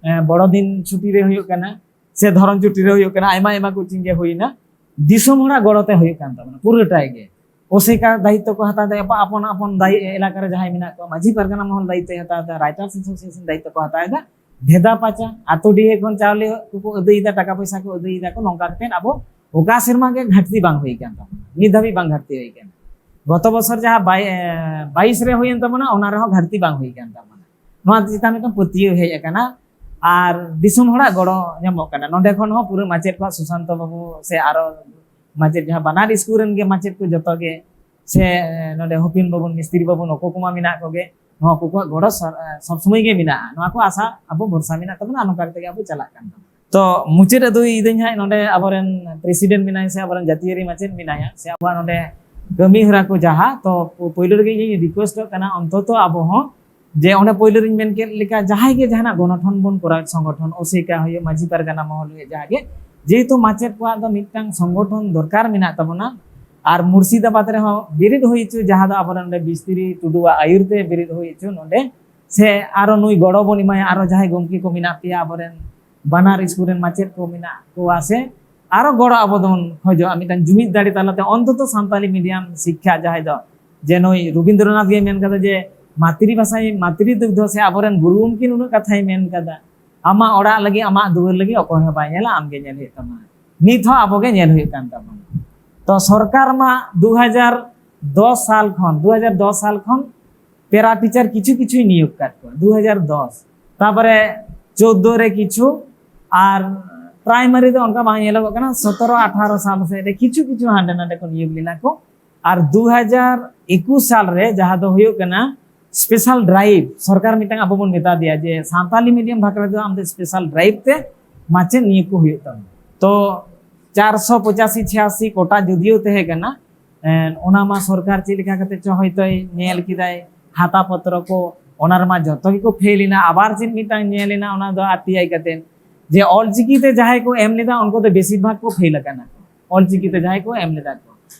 ᱮ, ᱵᱚᱲᱚ ᱫᱤᱱ ᱪᱷᱩᱴᱤ ᱨᱮ ᱦᱩᱭᱩᱜ ᱠᱟᱱᱟ, ᱥᱮ ᱫᱷᱚᱨᱚᱢ ᱪᱷᱩᱴᱤ ᱨᱮ ᱦᱩᱭᱩᱜ ᱠᱟᱱᱟ, ᱟᱭᱢᱟ ᱟᱭᱢᱟ ᱠᱳᱪᱤᱝ ᱜᱮ ᱦᱩᱭᱱᱟ᱾ ᱫᱤᱥᱚᱢ ᱦᱚᱲᱟᱜ ᱜᱚᱲᱚ ᱛᱮ ᱦᱩᱭᱩᱜ ᱠᱟᱱ ᱛᱟᱵᱚᱱᱟ ᱯᱩᱨᱟᱹᱴᱟᱭ ᱜᱮ᱾ ᱚᱥᱮᱠᱟ ᱫᱟᱭᱤᱛᱛᱚ ᱠᱚ ᱦᱟᱛᱟᱣ ᱮᱫᱟ, ᱟᱯᱟ-, ᱟᱯᱚᱱ ᱟᱯᱚᱱ ᱫᱟᱭᱤ-, ᱮᱞᱟᱠᱟ ᱨᱮ ᱡᱟᱦᱟᱸᱭ ᱢᱮᱱᱟᱜ ᱠᱚᱣᱟ, ᱢᱟᱹᱡᱷᱤ ᱯᱟᱨᱜᱟᱱᱟ ᱢᱚᱦᱚᱞ ᱫᱟᱭᱤᱛᱛᱚᱭ ᱦᱟᱛᱟᱣ ᱮᱫᱟ, ᱨᱟᱭᱴᱟᱨᱥ ᱮᱥᱳᱥᱤᱭᱮᱥᱚᱱ ᱫᱟᱭᱤᱛᱛᱚ ᱠᱚ ᱦᱟᱛᱟᱣ ᱮᱫᱟ, ᱵᱷᱮᱫᱟ ᱯᱟᱪᱟ, ᱟᱛᱳ ᱰᱤᱦᱟᱹ ᱠᱷᱚᱱ ᱪᱟᱣᱞᱮ ᱠᱚᱠᱚ ᱟᱹᱫᱟᱹᱭ ᱮᱫᱟ, ᱴᱟᱠᱟ ᱯᱚᱭᱥᱟ ᱠᱚ ᱟᱹᱫᱟᱹᱭ ᱮᱫᱟ ᱠᱚ, ᱱᱚᱝᱠᱟ ᱠᱟᱛᱮ ᱟᱵᱚ ᱚᱠᱟ ᱥᱮᱨᱢᱟ ᱜᱮ ᱜᱷᱟᱴᱛᱤ ᱵᱟᱝ ᱦᱩᱭ ᱠᱟᱱ ᱛᱟᱵᱚᱱᱟ, ᱱᱤᱛ ᱫᱷᱟᱹᱵᱤᱡ ᱵᱟᱝ ᱜᱷᱟᱴᱛᱤ ᱦᱩᱭ ᱠᱟᱱᱟ᱾ ᱜᱚᱛᱚ ᱵᱚᱪᱷᱚᱨ ᱡᱟᱦᱟᱸ ᱵᱟᱭ-, ᱮ, ᱵᱟᱭᱤᱥ ᱨᱮ ᱦᱩᱭᱮᱱ ᱛᱟᱵᱚᱱᱟ, ᱚᱱᱟ ᱨᱮᱦᱚᱸ ᱜᱷᱟᱴᱛᱤ ᱵᱟᱝ ᱦᱩᱭ ᱠᱟᱱ ᱛᱟᱵᱚᱱᱟ᱾ ᱱᱚᱣᱟ ᱪᱮᱛᱟᱱ ᱢᱤᱫᱴᱟᱝ ᱯᱟᱹᱛᱭᱟᱹᱣ ᱦᱮᱡ ᱟᱠᱟᱱᱟ ᱟᱨ ᱫᱤᱥᱚᱢ ᱦᱚᱲᱟᱜ ᱜᱚᱲᱚ ᱧᱟᱢᱚᱜ ᱠᱟᱱᱟ᱾ ᱱᱚᱰᱮ ᱠᱷᱚᱱ ᱦᱚᱸ ᱯᱩᱨᱟᱹ ᱢᱟᱪᱮᱫ ᱠᱚᱣᱟᱜ, ᱥᱩᱥᱟᱱᱛᱚ ᱵᱟᱹᱵᱩ ᱥᱮ ᱟᱨᱚ ᱢᱟᱪᱮᱫ, ᱡᱟᱦᱟᱸ ᱵᱟᱱᱟᱨ ᱥᱠᱩᱞ ᱨᱮᱱ ᱜᱮ ᱢᱟᱪᱮᱫ ᱠᱚ ᱡᱚᱛᱚ ᱜᱮ, ᱥᱮ ᱱᱚᱰᱮ ᱦᱚᱯᱤᱱ ᱵᱟᱹᱵᱩ, ᱢᱤᱥᱛᱨᱤ ᱵᱟᱹᱵᱩ, ᱱᱩᱠᱩ ᱠᱚᱢᱟ ᱢᱮᱱᱟᱜ ᱠᱚᱜᱮ, ᱱᱚᱣᱟ ᱠᱚ ᱠᱚᱣᱟᱜ ᱜᱚᱲᱚ ᱥᱟ-, ᱥᱚᱵ ᱥᱚᱢᱚᱭ ᱜᱮ ᱢᱮᱱᱟᱜᱼᱟ᱾ ᱱᱚᱣᱟ ᱠᱚ ᱟᱥᱟ ᱟᱵᱚ ᱵᱷᱚᱨᱥᱟ ᱢᱮᱱᱟᱜ ᱛᱟᱵᱚᱱᱟ, ᱟᱨ ᱱᱚᱝᱠᱟ ᱠᱟᱛᱮ ᱜᱮ ᱟᱵᱚ ᱪᱟᱞᱟᱜ ᱠᱟᱱ ᱛᱟᱵᱚᱱᱟ᱾ ᱛᱚ ᱢᱩᱪᱟᱹᱫ ᱟᱹᱫᱩᱭ ᱤᱫᱟᱹᱧ ᱦᱟᱸᱜ, ᱱᱚᱰᱮ ᱟᱵᱚᱨᱮᱱ ᱯᱨᱮᱥᱤᱰᱮᱱᱴ ᱢᱮᱱᱟᱭᱟ ᱥᱮ ᱟᱵᱚᱨᱮᱱ ᱡᱟᱹᱛᱤᱭᱟᱹᱨᱤ ᱢᱟᱪᱮᱫ ᱢᱮᱱᱟᱭᱟ ᱥᱮ ᱟᱵᱚᱣᱟᱜ ᱱᱚᱰᱮ ᱠᱟᱹᱢᱤ ᱦᱚᱨᱟ ᱠᱚ ᱡᱟᱦᱟᱸ, ᱛᱚ ᱯᱳᱭᱞᱳ ᱨᱮᱜᱮ ᱤᱧ ᱨᱤᱠᱩᱭᱮᱥᱴᱚᱜ ᱠᱟᱱᱟ, ᱚᱱᱛᱚᱛᱚ ᱟᱵᱚ ᱦᱚᱸ ᱡᱮ ᱚᱸᱰᱮ ᱯᱳᱭᱞᱳ ᱨᱤᱧ ᱢᱮᱱ ᱠᱮᱫ ᱞᱮᱠᱟ, ᱡᱟᱦᱟᱸᱭ ᱜᱮ ᱡᱟᱦᱟᱱᱟᱜ ᱜᱚᱱᱚᱴᱷᱚᱱ ᱵᱚᱱ ᱠᱚᱨᱟᱣᱮᱫ, ᱥᱚᱝᱜᱚᱴᱷᱚᱱ, ᱚᱥᱮᱠᱟ ᱦᱩᱭᱩᱜ, ᱢᱟᱹᱡᱷᱤ ᱯᱟᱨᱜᱟᱱᱟ ᱢᱚᱦᱚᱞ ᱦᱩᱭᱩᱜ, ᱡᱟᱦᱟᱸ ᱜᱮ, ᱡᱮᱦᱮᱛᱩ ᱢᱟᱪᱮᱫ ᱠᱚᱣᱟᱜ ᱫᱚ ᱢᱤᱫᱴᱟᱝ ᱥᱚᱝᱜᱚᱴᱷᱚᱱ ᱫᱚᱨᱠᱟᱨ ᱢᱮᱱᱟᱜ ᱛᱟᱵᱚᱱᱟ᱾ ᱟᱨ ᱢᱩᱨᱥᱤᱫᱟᱵᱟᱫᱽ ᱨᱮᱦᱚᱸ ᱵᱮᱨᱮᱫ ᱦᱩᱭ ᱦᱚᱪᱚ, ᱡᱟᱦᱟᱸ ᱫᱚ ᱟᱵᱚᱨᱮᱱ ᱚᱸᱰᱮ ᱵᱤᱥᱛᱤᱨᱤ ᱴᱩᱰᱩᱣᱟᱜ ᱟᱹᱭᱩᱨ ᱛᱮ ᱵᱮᱨᱮᱫ ᱦᱩᱭ ᱦᱚᱪᱚ ᱱᱚᱸᱰᱮ, ᱥᱮ ᱟᱨᱚ ᱱᱩᱭ ᱜᱚᱲᱚ ᱵᱚᱱ ᱮᱢᱟᱭᱟ, ᱟᱨᱚ ᱡᱟᱦᱟᱸᱭ ᱜᱚᱢᱠᱮ ᱠᱚ ᱢᱮᱱᱟᱜ ᱯᱮᱭᱟ, ᱟᱵᱚᱨᱮᱱ ᱵᱟᱱᱟᱨ ᱥᱠᱩᱞ ᱨᱮᱱ ᱢᱟᱪᱮᱫ ᱠᱚ ᱢᱮᱱᱟᱜ ᱠᱚᱣᱟ, ᱥᱮ ᱟᱨᱚ ᱜᱚᱲᱚ ᱟᱵᱚ ᱫᱚᱵᱚᱱ ᱠᱷᱚᱡᱚᱜᱼᱟ, ᱢᱤᱫᱴᱟᱝ ᱡᱩᱢᱤᱫ ᱫᱟᱲᱮ ᱛᱟᱞᱟᱛᱮ ᱚᱱᱛᱚᱛᱚ ᱥᱟᱱᱛᱟᱞᱤ ᱢᱤᱰᱤᱭᱟᱢ ᱥᱤᱠᱠᱷᱟ, ᱡᱟᱦᱟᱸᱭ ᱫᱚ ᱡᱮ ᱱᱩᱭ ᱨᱚᱵᱤᱱᱫᱨᱚᱱᱟᱛᱷ ᱜᱮ ᱢᱮᱱ ᱠᱟᱫᱟ ᱡᱮ ᱢᱟᱛᱨᱤ ᱵᱷᱟᱥᱟᱭ ᱢᱟᱛᱨᱤ ᱫᱩᱜᱽᱫᱷᱚ, ᱥᱮ ᱟᱵᱚᱨᱮᱱ ᱜᱩᱨᱩ ᱜᱚᱢᱠᱤᱱ ᱩᱱᱟᱹᱜ ᱠᱟᱛᱷᱟᱭ ᱢᱮᱱ ᱠᱟᱫᱟ, ᱟᱢᱟᱜ ᱚᱲᱟᱜ ᱞᱟᱹᱜᱤᱫ, ᱟᱢᱟᱜ ᱫᱩᱣᱟᱹᱨ ᱞᱟᱹᱜᱤᱫ ᱚᱠᱚᱭ ᱦᱚᱸ ᱵᱟᱭ ᱧᱮᱞᱟ, ᱟᱢ ᱜᱮ ᱧᱮᱞ ᱦᱩᱭᱩᱜ ᱛᱟᱢᱟ᱾ ᱱᱤᱛ ᱦᱚᱸ ᱟᱵᱚ ᱜᱮ ᱧᱮᱞ ᱦᱩᱭᱩᱜ ᱠᱟᱱ ᱛᱟᱵᱚᱱᱟ᱾ ᱛᱚ ᱥᱚᱨᱠᱟᱨ ᱢᱟ ᱫᱩ ᱦᱟᱡᱟᱨ ᱫᱚᱥ ᱥᱟᱞ ᱠᱷᱚᱱ, ᱫᱩ ᱦᱟᱡᱟᱨ ᱫᱚᱥ ᱥᱟᱞ ᱠᱷᱚᱱ ᱯᱮᱨᱟ ᱴᱤᱪᱟᱨ ᱠᱤᱪᱷᱩ ᱠᱤᱪᱷᱩᱭ ᱱᱤᱭᱳᱜ ᱠᱟᱫ ᱠᱚᱣᱟ, ᱫᱩ ᱦᱟᱡᱟᱨ ᱫᱚᱥ, ᱛᱟᱨᱯᱚᱨᱮ ᱪᱳᱫᱫᱳ ᱨᱮ ᱠᱤᱪᱷᱩ, ᱟᱨ ᱯᱨᱟᱭᱢᱟᱨᱤ ᱫᱚ ᱚᱱᱠᱟ ᱵᱟᱝ ᱧᱮᱞᱚᱜᱚᱜ ᱠᱟᱱᱟ᱾ ᱥᱚᱛᱨᱚ ᱟᱴᱷᱟᱨᱚ ᱥᱟᱞ ᱥᱮᱫ ᱨᱮ ᱠᱤᱪᱷᱩ ᱠᱤᱪᱷᱩ ᱦᱟᱸᱰᱮ ᱱᱟᱰᱮ ᱠᱚ ᱱᱤᱭᱳᱜ ᱞᱮᱱᱟ ᱠᱚ᱾ ᱟᱨ ᱫᱩ ᱦᱟᱡᱟᱨ ᱮᱠᱩᱥ ᱥᱟᱞ ᱨᱮ ᱡᱟᱦᱟᱸ ᱫᱚ ᱦᱩᱭᱩᱜ ᱠᱟᱱᱟ ᱥᱯᱮᱥᱟᱞ ᱰᱨᱟᱭᱤᱵᱷ, ᱥᱚᱨᱠᱟᱨ ᱢᱤᱫᱴᱟᱝ ᱟᱵᱚ ᱵᱚᱱ ᱢᱮᱛᱟ ᱫᱮᱭᱟ ᱡᱮ ᱥᱟᱱᱛᱟᱞᱤ ᱢᱤᱰᱤᱭᱟᱢ ᱵᱟᱠᱷᱨᱟ ᱛᱮᱫᱚ ᱟᱢ ᱫᱚ ᱥᱯᱮᱥᱟᱞ ᱰᱨᱟᱭᱤᱵᱷ ᱛᱮ ᱢᱟᱪᱮᱫ ᱱᱤᱭᱳᱜ ᱠᱚ ᱦᱩᱭᱩᱜ ᱛᱟᱢᱟ᱾ ᱛᱚ ᱪᱟᱨᱥᱚ ᱯᱚᱪᱟᱥᱤ ᱪᱷᱤᱭᱟᱥᱤ ᱠᱳᱴᱟ ᱡᱩᱫᱤᱭᱳ ᱛᱟᱦᱮᱸ ᱠᱟᱱᱟ, ᱮᱸ, ᱚᱱᱟ ᱢᱟ ᱥᱚᱨᱠᱟᱨ ᱪᱮᱫ ᱞᱮᱠᱟ ᱠᱟᱛᱮ ᱪᱚ ᱦᱚᱭᱛᱳᱭ ᱧᱮᱞ ᱠᱮᱫᱟᱭ, ᱠᱷᱟᱛᱟ ᱯᱚᱛᱨᱚ ᱠᱚ, ᱚᱱᱟ ᱨᱮᱢᱟ ᱡᱚᱛᱚ ᱜᱮᱠᱚ ᱯᱷᱮᱞ ᱮᱱᱟ᱾ ᱟᱵᱟᱨ ᱪᱮᱫ ᱢᱤᱫᱴᱟᱝ ᱧᱮᱞ ᱮᱱᱟ, ᱚᱱᱟ ᱫᱚ ᱟᱨ ᱴᱤ ᱟᱭ ᱠᱟᱛᱮ, ᱡᱮ ᱚᱞᱪᱤᱠᱤ ᱛᱮ ᱡᱟᱦᱟᱸᱭ ᱠᱚ ᱮᱢ ᱞᱮᱫᱟ, ᱩᱱᱠᱩ ᱫᱚ ᱵᱮᱥᱤᱨ ᱵᱷᱟᱜᱽ ᱠᱚ ᱯᱷᱮᱞ ᱟᱠᱟᱱᱟ᱾ ᱚᱞᱪᱤᱠᱤ ᱛᱮ ᱡᱟᱦᱟᱸᱭ ᱠᱚ ᱮᱢ ᱞᱮᱫᱟ ᱠᱚ,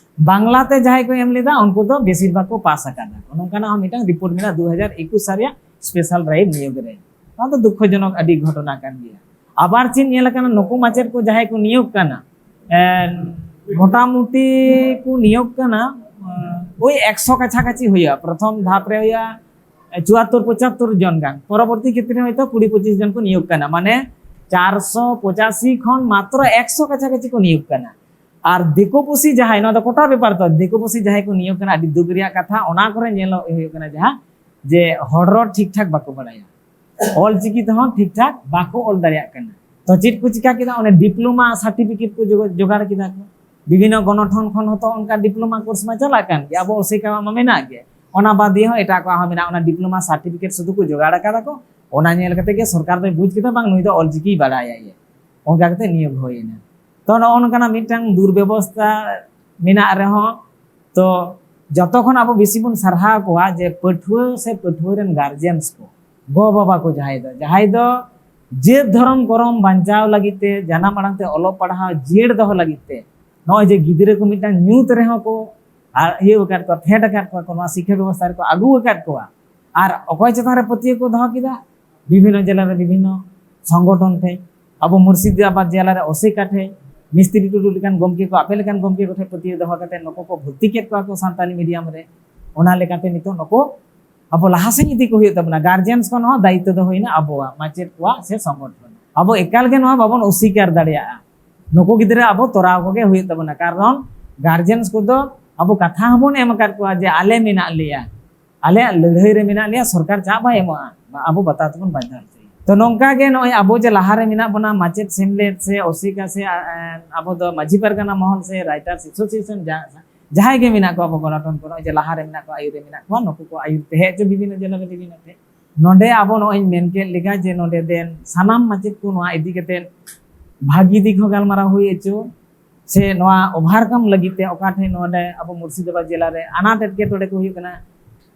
ᱵᱟᱝᱞᱟ ᱛᱮ ᱡᱟᱦᱟᱸᱭ ᱠᱚ ᱮᱢ ᱞᱮᱫᱟ, ᱩᱱᱠᱩ ᱫᱚ ᱵᱮᱥᱤᱨ ᱵᱷᱟᱜᱽ ᱠᱚ ᱯᱟᱥ ᱟᱠᱟᱫᱟ᱾ ᱱᱚᱝᱠᱟᱱᱟᱜ ᱦᱚᱸ ᱢᱤᱫᱴᱟᱝ ᱨᱤᱯᱳᱨᱴ ᱢᱮᱱᱟᱜᱼᱟ ᱫᱩ ᱦᱟᱡᱟᱨ ᱮᱠᱩᱥ ᱥᱟᱞ ᱨᱮᱭᱟᱜ ᱥᱯᱮᱥᱟᱞ ᱰᱨᱟᱭᱤᱵᱷ ᱱᱤᱭᱳᱜ ᱨᱮ᱾ ᱱᱚᱣᱟ ᱫᱚ ᱫᱩᱠᱠᱷᱚᱡᱚᱱᱚᱠ ᱟᱹᱰᱤ ᱜᱷᱚᱴᱚᱱᱟ ᱠᱟᱱ ᱜᱮᱭᱟ᱾ ᱟᱵᱟᱨ ᱪᱮᱫ ᱧᱮᱞ ᱟᱠᱟᱱᱟ, ᱱᱩᱠᱩ ᱢᱟᱪᱮᱫ ᱠᱚ ᱡᱟᱦᱟᱸᱭ ᱠᱚ ᱱᱤᱭᱳᱜ ᱠᱟᱱᱟ, ᱮᱸ, ᱢᱚᱴᱟᱢᱩᱴᱤ ᱠᱚ ᱱᱤᱭᱳᱜ ᱠᱟᱱᱟ, ᱮᱸ, ᱳᱭ ᱮᱠᱥᱚ ᱠᱟᱪᱷᱟ ᱠᱟᱪᱷᱤ ᱦᱩᱭᱩᱜᱼᱟ᱾ ᱯᱨᱚᱛᱷᱚᱢ ᱫᱷᱟᱯ ᱨᱮ ᱦᱩᱭᱩᱜᱼᱟ ᱪᱩᱣᱟᱛᱛᱳᱨ ᱯᱚᱪᱟᱛᱛᱳᱨ ᱡᱚᱱ ᱜᱟᱱ, ᱯᱚᱨᱚᱵᱚᱨᱛᱤ ᱠᱷᱮᱛᱨᱮ ᱦᱚᱭᱛᱳ ᱠᱩᱲᱤ ᱯᱚᱸᱪᱤᱥ ᱡᱚᱱ ᱠᱚ ᱱᱤᱭᱳᱜ ᱠᱟᱱᱟ, ᱢᱟᱱᱮ ᱪᱟᱨᱥᱚ ᱯᱚᱸᱪᱟᱥᱤ ᱠᱷᱚᱱ ᱢᱟᱛᱨᱚ ᱮᱠᱥᱚ ᱠᱟᱪᱷᱟ ᱠᱟᱪᱷᱤ ᱠᱚ ᱱᱤᱭᱳᱜ ᱠᱟᱱᱟ᱾ ᱟᱨ ᱫᱤᱠᱩ ᱯᱩᱥᱤ ᱡᱟᱦᱟᱸᱭ, ᱱᱚᱣᱟ ᱫᱚ ᱠᱳᱴᱟ ᱵᱮᱯᱟᱨ ᱛᱚ, ᱫᱤᱠᱩ ᱯᱩᱥᱤ ᱡᱟᱦᱟᱸᱭ ᱠᱚ ᱱᱤᱭᱳᱜ ᱠᱟᱱᱟ, ᱟᱹᱰᱤ ᱫᱩᱠ ᱨᱮᱭᱟᱜ ᱠᱟᱛᱷᱟ, ᱚᱱᱟ ᱠᱚᱨᱮ ᱧᱮᱞᱚᱜ ᱦᱩᱭᱩᱜ ᱠᱟᱱᱟ ᱡᱟᱦᱟᱸ ᱡᱮ ᱦᱚᱲ ᱨᱚᱲ ᱴᱷᱤᱠ ᱴᱷᱟᱠ ᱵᱟᱠᱚ ᱵᱟᱲᱟᱭᱟ, ᱚᱞ ᱪᱤᱠᱤ ᱛᱮᱦᱚᱸ ᱴᱷᱤᱠ ᱴᱷᱟᱠ ᱵᱟᱠᱚ ᱚᱞ ᱫᱟᱲᱮᱭᱟᱜ ᱠᱟᱱᱟ᱾ ᱛᱚ ᱪᱮᱫ ᱠᱚ ᱪᱤᱠᱟ ᱠᱮᱫᱟ? ᱚᱱᱮ ᱰᱤᱯᱞᱳᱢᱟ ᱥᱟᱨᱴᱤᱯᱷᱤᱠᱮᱴ ᱠᱚ ᱡᱚᱜᱟ-, ᱡᱚᱜᱟᱲ ᱠᱮᱫᱟ ᱠᱚ᱾ ᱵᱤᱵᱷᱤᱱᱱᱚ ᱜᱚᱱᱚᱴᱷᱚᱱ ᱠᱷᱚᱱ ᱦᱚᱸᱛᱚ ᱚᱱᱠᱟ ᱰᱤᱯᱞᱳᱢᱟ ᱠᱳᱨᱥ ᱢᱟ ᱪᱟᱞᱟᱜ ᱠᱟᱱ ᱜᱮ, ᱟᱵᱚ ᱚᱥᱮᱠᱟ ᱢᱟ ᱢᱮᱱᱟᱜ ᱜᱮ, ᱚᱱᱟ ᱵᱟᱫ ᱫᱤᱭᱮ ᱦᱚᱸ ᱮᱴᱟᱜ ᱠᱚᱣᱟᱜ ᱦᱚᱸ ᱢᱮᱱᱟᱜᱼᱟ᱾ ᱚᱱᱟ ᱰᱤᱯᱞᱳᱢᱟ ᱥᱟᱨᱴᱤᱯᱷᱤᱠᱮᱴ ᱥᱩᱫᱷᱩ ᱠᱚ ᱡᱚᱜᱟᱲ ᱠᱟᱫᱟ ᱠᱚ, ᱚᱱᱟ ᱧᱮᱞ ᱠᱟᱛᱮ ᱜᱮ ᱥᱚᱨᱠᱟᱨ ᱫᱚᱭ ᱵᱩᱡᱽ ᱠᱮᱫᱟ, ᱵᱟᱝ, ᱱᱩᱭ ᱫᱚ ᱚᱞ ᱪᱤᱠᱤᱭ ᱵᱟᱲᱟᱭᱟ, ᱤᱭᱟᱹ, ᱚᱱᱠᱟ ᱠᱟᱛᱮ ᱱᱤᱭᱳᱜ ᱦᱩᱭᱮᱱᱟ᱾ ᱛᱚ ᱱᱚᱜᱼᱚ ᱱᱚᱝᱠᱟᱱᱟᱜ ᱢᱤᱫᱴᱟᱝ ᱫᱩᱨᱵᱮᱵᱚᱥᱛᱷᱟ ᱢᱮᱱᱟᱜ ᱨᱮᱦᱚᱸ, ᱛᱚ ᱡᱚᱛᱚ ᱠᱷᱚᱱ ᱟᱵᱚ ᱵᱮᱥᱤ ᱵᱚᱱ ᱥᱟᱨᱦᱟᱣ ᱠᱚᱣᱟ ᱡᱮ ᱯᱟᱹᱴᱷᱩᱣᱟᱹ ᱥᱮ ᱯᱟᱹᱴᱷᱩᱣᱟᱹ ᱨᱮᱱ ᱜᱟᱨᱡᱮᱱᱥ ᱠᱚ, ᱜᱚ ᱵᱟᱵᱟ ᱠᱚ, ᱡᱟᱦᱟᱸᱭ ᱫᱚ ᱡᱟᱦᱟᱸᱭ ᱫᱚ ᱡᱟᱹᱛ ᱫᱷᱚᱨᱚᱢ ᱠᱚᱨᱚᱢ ᱵᱟᱧᱪᱟᱣ ᱞᱟᱹᱜᱤᱫ ᱛᱮ, ᱡᱟᱱᱟᱢ ᱟᱲᱟᱝ ᱛᱮ ᱚᱞᱚᱜ ᱯᱟᱲᱦᱟᱣ ᱡᱤᱭᱟᱹᱲ ᱫᱚᱦᱚ ᱞᱟᱹᱜᱤᱫ ᱛᱮ, ᱱᱚᱜᱼᱚᱭ ᱡᱮ ᱜᱤᱫᱽᱨᱟᱹ ᱠᱚ ᱢᱤᱫᱴᱟᱝ ᱧᱩᱛ ᱨᱮᱦᱚᱸ ᱠᱚ ᱟᱨ ᱤᱭᱟᱹ ᱟᱠᱟᱫ ᱠᱚᱣᱟ, ᱯᱷᱮᱰ ᱟᱠᱟᱫ ᱠᱚᱣᱟ ᱠᱚ, ᱱᱚᱣᱟ ᱥᱤᱠᱠᱷᱟ ᱵᱮᱵᱚᱥᱛᱷᱟ ᱨᱮᱠᱚ ᱟᱹᱜᱩ ᱟᱠᱟᱫ ᱠᱚᱣᱟ᱾ ᱟᱨ ᱚᱠᱚᱭ ᱪᱮᱛᱟᱱ ᱨᱮ ᱯᱟᱹᱛᱭᱟᱹᱣ ᱠᱚ ᱫᱚᱦᱚ ᱠᱮᱫᱟ? ᱵᱤᱵᱷᱤᱱᱱᱚ ᱡᱮᱞᱟ ᱨᱮ ᱵᱤᱵᱷᱤᱱᱱᱚ ᱥᱚᱝᱜᱚᱴᱷᱚᱱ ᱴᱷᱮᱱ, ᱟᱵᱚ ᱢᱩᱨᱥᱤᱫᱟᱵᱟᱫᱽ ᱡᱮᱞᱟ ᱨᱮ ᱚᱥᱤᱠᱟ ᱴᱷᱮᱱ, ᱢᱤᱥᱛᱨᱤ ᱴᱩᱰᱩ ᱞᱮᱠᱟᱱ ᱜᱚᱢᱠᱮ ᱠᱚ, ᱟᱯᱮ ᱞᱮᱠᱟᱱ ᱜᱚᱢᱠᱮ ᱠᱚ ᱴᱷᱮᱱ ᱯᱟᱹᱛᱭᱟᱹᱣ ᱫᱚᱦᱚ ᱠᱟᱛᱮ ᱱᱩᱠᱩ ᱠᱚ ᱵᱷᱚᱨᱛᱤ ᱠᱮᱫ ᱠᱚᱣᱟ ᱠᱚ ᱥᱟᱱᱛᱟᱞᱤ ᱢᱤᱰᱤᱭᱟᱢ ᱨᱮ᱾ ᱚᱱᱟ ᱞᱮᱠᱟᱛᱮ ᱱᱤᱛᱚᱜ ᱱᱩᱠᱩ ᱟᱵᱚ ᱞᱟᱦᱟ ᱥᱮᱫ ᱤᱫᱤ ᱠᱚ ᱦᱩᱭᱩᱜ ᱛᱟᱵᱚᱱᱟ᱾ ᱜᱟᱨᱡᱮᱱᱥ ᱠᱷᱚᱱ ᱦᱚᱸ ᱫᱟᱭᱤᱛᱛᱚ ᱫᱚ ᱦᱩᱭᱱᱟ ᱟᱵᱚᱣᱟᱜ, ᱢᱟᱪᱮᱫ ᱠᱚᱣᱟᱜ ᱥᱮ ᱥᱚᱝᱜᱚᱴᱷᱚᱱ᱾ ᱟᱵᱚ ᱮᱠᱟᱞ ᱜᱮ ᱱᱚᱣᱟ ᱵᱟᱵᱚᱱ ᱚᱥᱤᱠᱟᱨ ᱫᱟᱲᱮᱭᱟᱜᱼᱟ᱾ ᱱᱩᱠᱩ ᱜᱤᱫᱽᱨᱟᱹ ᱟᱵᱚ ᱛᱚᱨᱟᱣ ᱠᱚᱜᱮ ᱦᱩᱭᱩᱜ ᱛᱟᱵᱚᱱᱟ, ᱠᱟᱨᱚᱱ ᱜᱟᱨᱡᱮᱱᱥ ᱠᱚᱫᱚ ᱟᱵᱚ ᱠᱟᱛᱷᱟ ᱦᱚᱸᱵᱚᱱ ᱮᱢ ᱟᱠᱟᱫ ᱠᱚᱣᱟ ᱡᱮ ᱟᱞᱮ ᱢᱮᱱᱟᱜ ᱞᱮᱭᱟ, ᱟᱞᱮᱭᱟᱜ ᱞᱟᱹᱲᱦᱟᱹᱭ ᱨᱮ ᱢᱮᱱᱟᱜ ᱞᱮᱭᱟ, ᱥᱚᱨᱠᱟᱨ ᱪᱟᱯ ᱵᱟᱭ ᱮᱢᱚᱜᱼᱟ, ᱟᱵᱚ ᱵᱟᱛᱟᱣ ᱛᱮᱵᱚᱱ ᱵᱟᱫᱽᱫᱷᱚ᱾ ᱛᱚ ᱱᱚᱝᱠᱟ ᱜᱮ ᱱᱚᱜᱼᱚᱭ ᱟᱵᱚ ᱡᱮ ᱞᱟᱦᱟ ᱨᱮ ᱢᱮᱱᱟᱜ ᱵᱚᱱᱟ, ᱢᱟᱪᱮᱫ ᱥᱮᱢᱞᱮᱫ ᱥᱮ ᱚᱥᱤᱠᱟ ᱥᱮ, ᱟ, ᱟ, ᱟᱵᱚ ᱫᱚ ᱢᱟᱹᱡᱷᱤ ᱯᱟᱨᱜᱟᱱᱟ ᱢᱚᱦᱚᱞ ᱥᱮ ᱨᱟᱭᱴᱟᱨᱥ ᱮᱥᱳᱥᱤᱭᱮᱥᱚᱱ ᱡᱟ-, ᱡᱟᱦᱟᱸᱭ ᱜᱮ ᱢᱮᱱᱟᱜ ᱠᱚᱣᱟ ᱟᱵᱚ ᱜᱚᱱᱚᱴᱚᱱ ᱠᱚ, ᱱᱚᱜᱼᱚᱭ ᱡᱮ ᱞᱟᱦᱟ ᱨᱮ ᱢᱮᱱᱟᱜ ᱠᱚᱣᱟ, ᱟᱹᱭᱩᱨ ᱨᱮ ᱢᱮᱱᱟᱜ ᱠᱚᱣᱟ, ᱱᱩᱠᱩ ᱠᱚ ᱟᱹᱭᱩᱨ ᱛᱮ ᱦᱮᱡ ᱦᱚᱪᱚ ᱵᱤᱵᱷᱤᱱᱱᱚ ᱡᱮᱞᱟ ᱨᱮ ᱵᱤᱵᱷᱤᱱᱱᱚ ᱴᱷᱮᱡ᱾ ᱱᱚᱰᱮ ᱟᱵᱚ ᱱᱚᱜᱼᱚᱭ ᱢᱮᱱ ᱠᱮᱫ ᱞᱮᱠᱟ ᱡᱮ ᱱᱚᱰᱮ ᱫᱮᱱ ᱥᱟᱱᱟᱢ ᱢᱟᱪᱮᱫ ᱠᱚ ᱱᱚᱣᱟ ᱤᱫᱤ ᱠᱟᱛᱮ ᱵᱷᱟᱹᱜᱤ ᱫᱤᱠ ᱦᱚᱸ ᱜᱟᱞᱢᱟᱨᱟᱣ ᱦᱩᱭ ᱦᱚᱪᱚ, ᱥᱮ ᱱᱚᱣᱟ ᱳᱵᱷᱟᱨᱠᱟᱢ ᱞᱟᱹᱜᱤᱫ ᱛᱮ ᱚᱠᱟ ᱴᱷᱮᱱ ᱱᱚᱰᱮ ᱟᱵᱚ ᱢᱩᱨᱥᱤᱫᱟᱵᱟᱫᱽ ᱡᱮᱞᱟ ᱨᱮ ᱟᱱᱟᱴ ᱮᱴᱠᱮᱴᱚᱬᱮ ᱠᱚ ᱦᱩᱭᱩᱜ ᱠᱟᱱᱟ,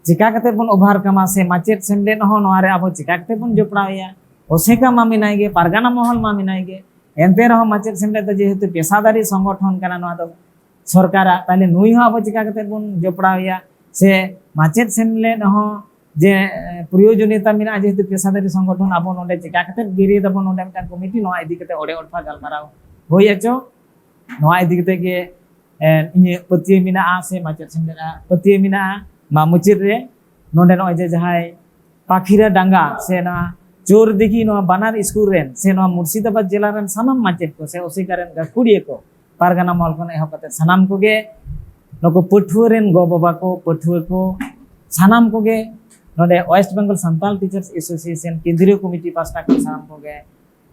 ᱪᱮᱠᱟ ᱠᱟᱛᱮ ᱵᱚᱱ ᱳᱵᱷᱟᱨᱠᱟᱢᱟ, ᱥᱮ ᱢᱟᱪᱮᱫ ᱥᱮᱢᱞᱮᱫ ᱦᱚᱸ ᱱᱚᱣᱟ ᱨᱮ ᱟᱵᱚ ᱪᱮᱠᱟ ᱠᱟᱛᱮ ᱵᱚᱱ ᱡᱚᱯᱲᱟᱣ ᱮᱭᱟ᱾ ᱚᱥᱮᱠᱟ ᱢᱟ ᱢᱮᱱᱟᱭ ᱜᱮ, ᱯᱟᱨᱜᱟᱱᱟ ᱢᱚᱦᱚᱞ ᱢᱟ ᱢᱮᱱᱟᱭ ᱜᱮ, ᱮᱱᱛᱮ ᱨᱮᱦᱚᱸ ᱢᱟᱪᱮᱫ ᱥᱮᱢᱞᱮᱫ ᱫᱚ ᱡᱮᱦᱮᱛᱩ ᱯᱮᱥᱟᱫᱟᱨᱤ ᱥᱚᱝᱜᱚᱴᱷᱚᱱ ᱠᱟᱱᱟ ᱱᱚᱣᱟ ᱫᱚ ᱥᱚᱨᱠᱟᱨᱟᱜ, ᱛᱟᱦᱞᱮ ᱱᱩᱭ ᱦᱚᱸ ᱟᱵᱚ ᱪᱮᱠᱟ ᱠᱟᱛᱮ ᱵᱚᱱ ᱡᱚᱯᱲᱟᱣ ᱮᱭᱟ, ᱥᱮ ᱢᱟᱪᱮᱫ ᱥᱮᱢᱞᱮᱫ ᱦᱚᱸ ᱡᱮ, ᱮ, ᱯᱨᱚᱭᱳᱡᱚᱱᱤᱭᱚᱛᱟ ᱢᱮᱱᱟᱜᱼᱟ, ᱡᱮᱦᱮᱛᱩ ᱯᱮᱥᱟᱫᱟᱨᱤ ᱥᱚᱝᱜᱚᱴᱷᱚᱱ ᱟᱵᱚ ᱱᱚᱰᱮ ᱪᱮᱠᱟ ᱠᱟᱛᱮ ᱵᱮᱨᱮᱫ ᱟᱵᱚᱱ ᱱᱚᱰᱮ ᱢᱤᱫᱴᱟᱝ ᱠᱚᱢᱤᱴᱤ, ᱱᱚᱣᱟ ᱤᱫᱤ ᱠᱟᱛᱮ ᱚᱲᱮ ᱚᱲᱯᱟ ᱜᱟᱞᱢᱟᱨᱟᱣ ᱦᱩᱭ ᱦᱚᱪᱚ᱾ ᱱᱚᱣᱟ ᱤᱫᱤ ᱠᱟᱛᱮ ᱜᱮ, ᱮ, ᱤᱧᱟᱹᱜ ᱯᱟᱹᱛᱭᱟᱹᱣ ᱢᱮᱱᱟᱜᱼᱟ ᱥᱮ ᱢᱟᱪᱮᱫ ᱥᱮᱢᱞᱮᱫ ᱟᱜ ᱯᱟᱹᱛᱭᱟᱹᱣ ᱢᱮᱱᱟᱜᱼᱟ᱾ ᱢᱟ ᱢᱩᱪᱟᱹᱫ ᱨᱮ ᱱᱚᱰᱮ ᱱᱚᱜᱼᱚᱭ ᱡᱮ ᱡᱟᱦᱟᱸᱭ ᱯᱟᱠᱷᱤᱨᱟ ᱰᱟᱸᱜᱟ ᱥᱮ ᱱᱚᱣᱟ ᱪᱳᱨ ᱫᱤᱜᱷᱤ ᱱᱚᱣᱟ ᱵᱟᱱᱟᱨ ᱥᱠᱩᱞ ᱨᱮᱱ ᱥᱮ ᱱᱚᱣᱟ ᱢᱩᱨᱥᱤᱫᱟᱵᱟᱫᱽ ᱡᱮᱞᱟ ᱨᱮᱱ ᱥᱟᱱᱟᱢ ᱢᱟᱪᱮᱫ ᱠᱚ ᱥᱮ ᱚᱥᱤᱠᱟ ᱨᱮᱱ ᱜᱟᱹᱠᱷᱩᱲᱤᱭᱟᱹ ᱠᱚ, ᱯᱟᱨᱜᱟᱱᱟ ᱢᱚᱦᱚᱞ ᱠᱷᱚᱱ ᱮᱦᱚᱵ ᱠᱟᱛᱮ ᱥᱟᱱᱟᱢ ᱠᱚᱜᱮ ᱱᱩᱠᱩ ᱯᱟᱹᱴᱷᱩᱣᱟᱹ ᱨᱮᱱ ᱜᱚ ᱵᱟᱵᱟ ᱠᱚ, ᱯᱟᱹᱴᱷᱩᱣᱟᱹ ᱠᱚ, ᱥᱟᱱᱟᱢ ᱠᱚᱜᱮ ᱱᱚᱰᱮ West Bengal Santal Teachers Association ᱠᱮᱱᱫᱨᱤᱭᱚ ᱠᱚᱢᱤᱴᱤ ᱯᱟᱥᱴᱟ ᱠᱷᱚᱱ ᱥᱟᱱᱟᱢ ᱠᱚᱜᱮ,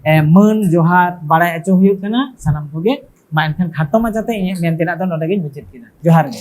ᱮ, ᱢᱟᱹᱱ ᱡᱚᱦᱟᱨ ᱵᱟᱲᱟᱭ ᱦᱚᱪᱚ ᱦᱩᱭᱩᱜ ᱠᱟᱱᱟ ᱥᱟᱱᱟᱢ ᱠᱚᱜᱮ᱾ ᱢᱟ ᱮᱱᱠᱷᱟᱱ ᱠᱷᱟᱴᱚ ᱢᱟᱪᱷᱟᱛᱮ ᱤᱧᱟᱹᱜ ᱢᱮᱱ ᱛᱮᱱᱟᱜ ᱫᱚ ᱱᱚᱰᱮ ᱜᱤᱧ ᱢᱩᱪᱟᱹᱫ ᱠᱮᱫᱟ᱾ ᱡᱚᱦᱟᱨ ᱜᱮ᱾